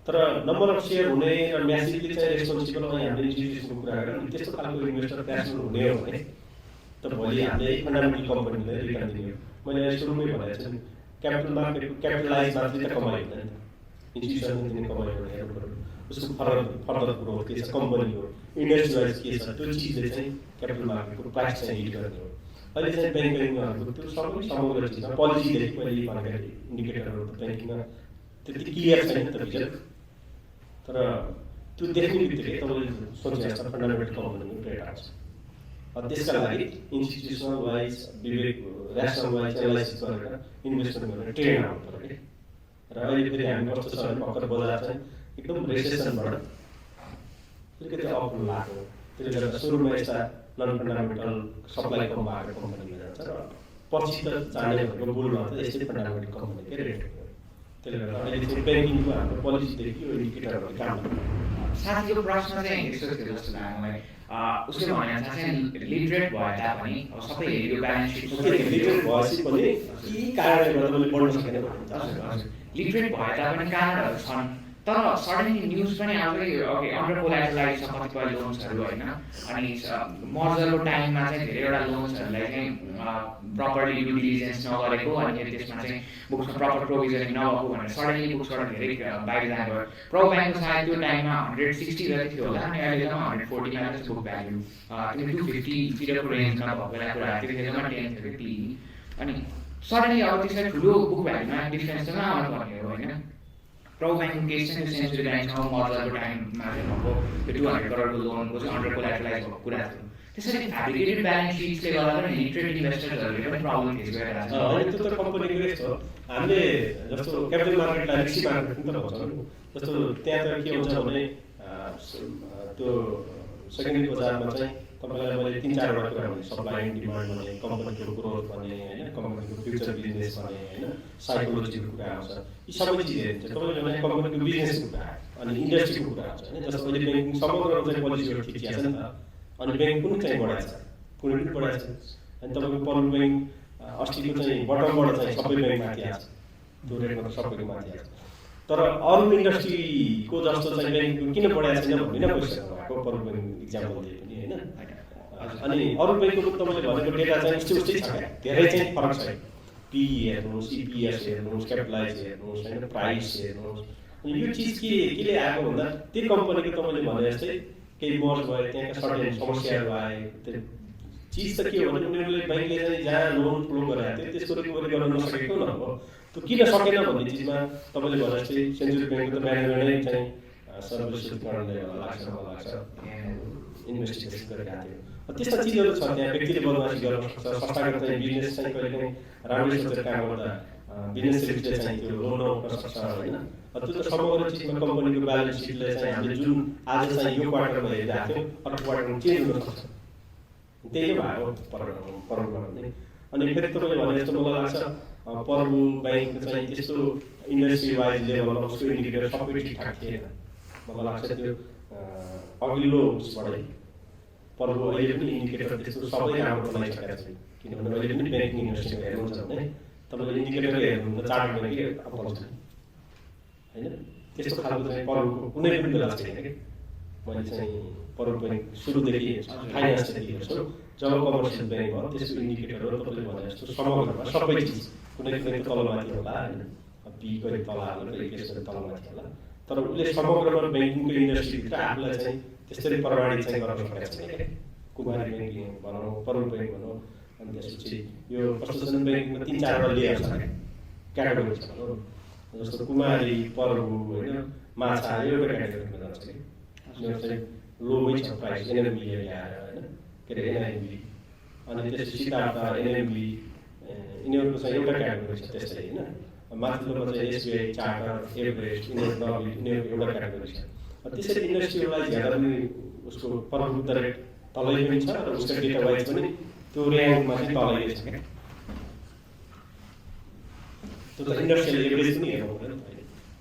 तर नम्बर अफ सेयर हुने र म्यासिभली चाहिँ रेस्पोन्सिबल अनि हामीले इन्स्टिट्युसनको कुरा गरेर त्यस्तो खालको इन्भेस्टर प्यासन हुने हो भने त भोलि हामीले फन्डामेन्टल कम्पनीलाई रिटर्न दिने हो। मैले सुरुमै भनेको छु नि, क्यापिटल मार्केटको क्यापिटलाइज मात्रै त कमाइ हुँदैन, इन्स्टिट्युसनले दिने कमाइ हुँदैन, हेर्नु पऱ्यो उसको फर्दर ग्रोथ के छ, कम्पनीको इन्डस्ट्री वाइज के छ, त्यो चिजले चाहिँ क्यापिटल मार्केटको प्राइस चाहिँ हिट गर्ने हो। अहिले चाहिँ ब्याङ्किङहरूको त्यो सबै समग्र चिज पोलिसीदेखि मैले भन्दाखेरि इन्डिकेटरहरू त ब्याङ्किङमा त्यति क्लियर छैन त भिजन। तर त्यो देख्ने बित्तिकै तपाईँले सोचिहाल्छ फन्डामेन्टल कम्पनीको रेट आउँछ। त्यसका लागि इन्स्टिट्युसनल वाइज विवेक ऱ्यासनल वाइज एनालाइसिस गरेर इन्भेस्टमेन्ट गरेर ट्रेन आउनु पऱ्यो कि। र अहिले फेरि हामी कस्तो छ भने भर्खर बजार चाहिँ एकदम रेसेसनबाट अलिकति अप लाग्यो। त्यसले गर्दा सुरुमा यस्ता नन फन्डामेन्टल सप्लाई कम भएको कम्पनीमा जान्छ र पछि त जाने भनेको बुलमा त यस्तै फन्डामेन्टल कम्पनीकै रेट हो। त्यसले गर्दा अहिले चाहिँ ब्याङ्किङको हाम्रो पोलिसीदेखि यो इन्डिकेटरहरू काम गर्छ। साथीको प्रश्न चाहिँ यस्तो थियो जस्तो लाग्यो मलाई उसले भने चाहिँ लिटरेट भए तापनि अब सबै हेऱ्यो ब्यालेन्स सिट लिटरेट भएपछि पनि के कारणले गर्दा मैले पढ्न सकेन लिटरेट भए तापनि कारणहरू छन् तर सडनली न्युज पनि आउँदै ओके अन्डर कोल्याटरलाइज छ कतिपय लोन्सहरू होइन अनि मर्जरको टाइममा चाहिँ धेरैवटा लोन्सहरूलाई चाहिँ प्रपरली ड्यु डिलिजेन्स नगरेको अनि त्यसमा चाहिँ बुक्समा प्रपर प्रोभिजनिङ नभएको भनेर सडनली बुक्सबाट धेरै बाहिर जाने भयो प्रो ब्याङ्कको सायद त्यो टाइममा 160 जति थियो होला अनि अहिले त 140 मा चाहिँ बुक भ्याल्यु त्यो 250 तिरको रेन्जमा भएको बेला कुरा त्यतिखेरमा 10 थियो कि अनि सडनली अब त्यसरी ठुलो बुक भ्याल्युमा डिफरेन्स चाहिँ नआउनु पर्ने हो होइन प्रो ब्याङ्कको केस चाहिँ सेन्चुरी ब्याङ्कसँग मर्जरको टाइममा चाहिँ भएको त्यो 200 करोडको लोनको चाहिँ अन्डर कोल्याटरलाइज भएको कुरा थियो त्यसरी फ्याब्रिकेटेड ब्यालेन्स सिट्सले गर्दा पनि लिटरेट इन्भेस्टर्सहरूले पनि प्रब्लम फेस गरिरहेको छ होइन त्यो त कम्पनीको यस्तो हामीले जस्तो क्यापिटल मार्केटलाई रिस्की मार्केट पनि त भन्छौँ जस्तो त्यहाँ त के हुन्छ भने त्यो सेकेन्डरी बजारमा चाहिँ तपाईँलाई मैले 3-4वटा कुरा भने सप्लाई एन्ड डिमान्ड भने कम्पनीको ग्रोथ भने होइन कम्पनीको फ्युचर बिजनेस भने होइन साइकोलोजीको कुरा आउँछ यी सबै चिजहरू हुन्छ तपाईँले भने कम्पनीको बिजनेसको कुरा अनि इन्डस्ट्रीको कुरा आउँछ होइन जस्तो अहिले ब्याङ्किङ समग्र चाहिँ पोलिसीहरू ठिक छ नि त अनि ब्याङ्क कुन चाहिँ बढाएको छ कुनै पनि बढाएको छ अनि तपाईँको पल्लो ब्याङ्क अस्तिको चाहिँ बटमबाट चाहिँ सबै ब्याङ्क माथि आएको छ त्यो रेटमा सबैको माथि आएको छ तर अरू इन्डस्ट्रीको जस्तो चाहिँ ब्याङ्कको किन बढाएको छैन भन्ने नै क्वेसन भएको पल्लो ब्याङ्क इक्जाम्पल दिए पनि होइन अनि अरू ब्याङ्कको तपाईँले भनेको डेटा चाहिँ उस्तै छ क्या धेरै चाहिँ फरक छ पी हेर्नुहोस् इपिएस हेर्नुहोस् क्यापिटलाइज हेर्नुहोस् होइन प्राइस हेर्नुहोस् अनि यो चिज केले आएको भन्दा त्यो कम्पनीको तपाईँले भने जस्तै केही मर्ज भयो त्यहाँका सर्टेन समस्याहरू आए त्यो चिज त के हो भने उनीहरूले ब्याङ्कले चाहिँ जहाँ लोन फ्लो गराएको थियो त्यसको रिकभरी गर्न नसकेको न हो त्यो किन सकेन भन्ने चिजमा तपाईँले भने जस्तै सेन्चुरी ब्याङ्कको त म्यानेजमेन्टै चाहिँ सर्वश्रुतिकरणले लाग्छ मलाई लाग्छ इन्भेस्टिगेसन गरिरहेको थियो त्यस्ता चिजहरू छ त्यहाँ व्यक्तिले बदमासी गर्न सक्छ संस्थागत चाहिँ बिजनेस चाहिँ कहिले काहीँ राम्रै सोचेर काम गर्दा बिजनेस रिस्कले चाहिँ त्यो लोन उठाउन सक्छ होइन त्यो त समग्र चिजमा कम्पनीको ब्यालेन्स सिटले चाहिँ हामीले जुन आज चाहिँ यो क्वार्टरमा हेरिरहेको थियौँ अर्को क्वार्टरमा चेन्ज हुन सक्छ त्यही नै भयो परबुमा भन्ने अनि फेरि तपाईँले भने जस्तो मलाई लाग्छ परबु ब्याङ्क चाहिँ त्यस्तो इन्डस्ट्री वाइज लेभलमा उसको इन्डिकेटर सबै ठिकठाक थिएन मलाई लाग्छ त्यो अघिल्लो उसबाटै परबु अहिले पनि इन्डिकेटर त्यस्तो सबै राम्रो बनाइसकेको छ किनभने अहिले पनि ब्याङ्किङ इन्डस्ट्रीमा हेर्नुहुन्छ भने तपाईँले इन्डिकेटर हेर्नुहुन्छ चार्ट ब्याङ्कै पाउँछ होइन त्यस्तो खालको चाहिँ परबुको कुनै पनि बेला छैन कि मैले चाहिँ परबु ब्याङ्क सुरुदेखि फाइनेन्सदेखि हेर्छु जब कमर्सियल ब्याङ्क भयो त्यसको इन्डिकेटरहरू तपाईँले भने जस्तो समग्रमा सबै चिज कुनै कुनै तलमाथि होला होइन पी गरी तल हाल्नु केस गरी तलमाथि होला तर उसले समग्रमा ब्याङ्किङको इन्डस्ट्रीभित्र आफूलाई चाहिँ त्यसरी प्रमाणित चाहिँ गर्न सकेको छैन क्या कुमारी ब्याङ्किङ भनौँ परबु ब्याङ्क भनौँ अनि त्यसपछि यो कस्टोसन ब्याङ्किङमा 3-4वटा लेयर छ क्याटेगोरी छ भनौँ जस्तो कुमारी परबु होइन माछा एउटा क्याटेगोरीमा जान्छ कि यिनीहरू चाहिँ लोमै छ प्राइस एनएमबी ल्याएर होइन के अरे एनआइबी अनि त्यसपछि सिद्धार्थ एनएमबी यिनीहरूको चाहिँ एउटा क्याटेगोरी छ त्यस्तै होइन माथिल्लोमा चाहिँ एसबिआई चार्टर एभरेस्ट यिनीहरूको एउटा क्याटेगोरी छ त्यसरी इन्डस्ट्रीलाई हेर्दा पनि उसको परबुद्ध रेट तलै पनि छ र उसको डेटा वाइज पनि त्यो ऱ्याङ्कमा चाहिँ तलै छ क्या त्यो त इन्डस्ट्रियल एभरेज पनि हेर्नु पर्यो नि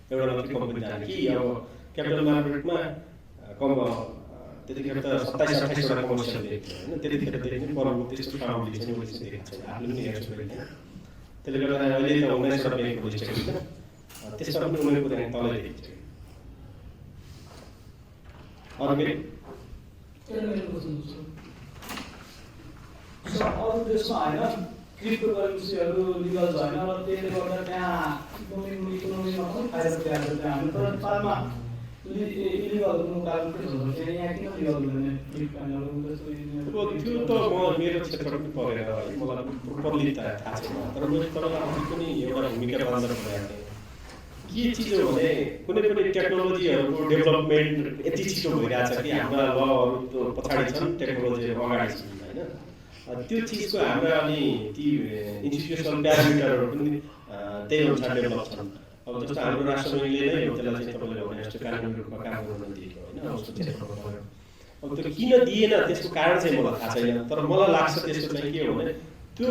त एउटा मात्रै कम्पनी जाने कि अब क्यापिटल मार्केटमा कम त्यतिखेर त 27-28वटा कमर्सियल देख्थ्यो होइन त्यतिखेरदेखि नै परबु त्यस्तो कामले चाहिँ मैले चाहिँ देखेको छैन आफूले पनि हेर्छु होइन त्यसले गर्दा अहिले त 19वटा ब्याङ्कको लिस्ट होइन त्यसमा पनि उनीहरूको ऱ्याङ्क तलै देखिन्छ अरू के अरू देशमा होइन क्रिप्टो करेन्सीहरू लिगल छैन र त्यसले गर्दा त्यहाँ इकोनोमीमा पनि फाइदा पुऱ्याएको छ हामी तर नेपालमा इलिगल हुनुको कारण के हुन्छ त्यहाँ यहाँ किन लिगल हुँदैन बिटकोइनहरू त्यो त म मेरो क्षेत्रमा पनि परेर मलाई प्रोपरली त थाहा छैन तर मैले तपाईँलाई अघि पनि एउटा भूमिका बाँधेर भनेको थिएँ के चिज हो भने कुनै पनि टेक्नोलोजीहरूको डेभलपमेन्ट यति छिटो भइरहेछ कि हाम्रा लहरू पछाडि छन् टेक्नोलोजीहरू अगाडि छन् होइन त्यो चिजको हाम्रा अनि ती इन्स्टिट्युसनल प्यारामिटरहरू पनि त्यही अनुसार डेभलप छन् अब जस्तो हाम्रो राष्ट्रपतिले नै हो त्यसलाई चाहिँ तपाईँले भने जस्तो कानुनी रूपमा काम गर्न दिएको होइन उसको क्षेत्रमा पऱ्यो अब त्यो किन दिएन त्यसको कारण चाहिँ मलाई थाहा छैन तर मलाई लाग्छ त्यसको चाहिँ के हो भने त्यो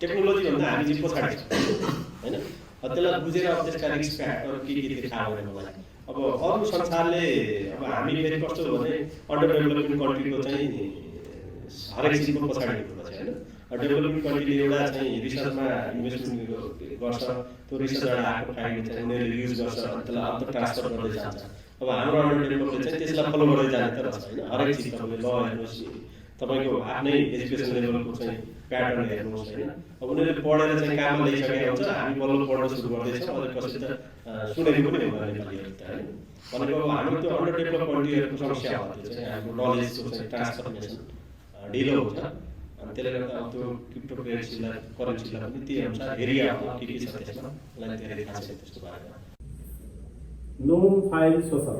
टेक्नोलोजीभन्दा हामी चाहिँ पछाडि छ होइन त्यसलाई बुझेर अब त्यसका रिस्क फ्याक्टर के थाहा भएन मलाई अब अरू संसारले अब हामी फेरि कस्तो हो भने अन्डर डेभलपिङ कन्ट्रीको चाहिँ हरेक चिजको पछाडि हुनुपर्छ होइन। डेभलपिङ कन्ट्रीले एउटा चाहिँ रिसर्चमा इन्भेस्टमेन्ट गर्छ, त्यो रिसर्चबाट आएको फाइन्ड चाहिँ उनीहरूले युज गर्छ अनि त्यसलाई अन्त ट्रान्सफर गर्दै जान्छ। अब हाम्रो अन्डर डेभलपले चाहिँ त्यसलाई फलो गर्दै जाने त रहेछ होइन। हरेक चिज तपाईँले ल हेर्नुहोस्, तपाईँको आफ्नै एजुकेसन लेभलको चाहिँ प्याटर्न हेर्नुहोस् होइन। अब उनीहरूले पढेर चाहिँ काममा ल्याइसकेको हुन्छ, हामी बल्ल पढ्न सुरु गर्दैछौँ, अनि कसै त सुनेको पनि हुँदैन नेपालीहरू त होइन। भनेको अब हाम्रो त्यो अन्डर डेभलप कन्ट्रीहरूको समस्या हो, त्यो चाहिँ हाम्रो नलेजको चाहिँ ट्रान्सफर्मेसन ढिलो हुन्छ। अनि त्यसले गर्दा अब त्यो क्रिप्टो करेन्सीलाई पनि त्यही अनुसार हेरिआएको के के छ त्यसमा, मलाई धेरै थाहा छैन त्यस्तो बारेमा। No file social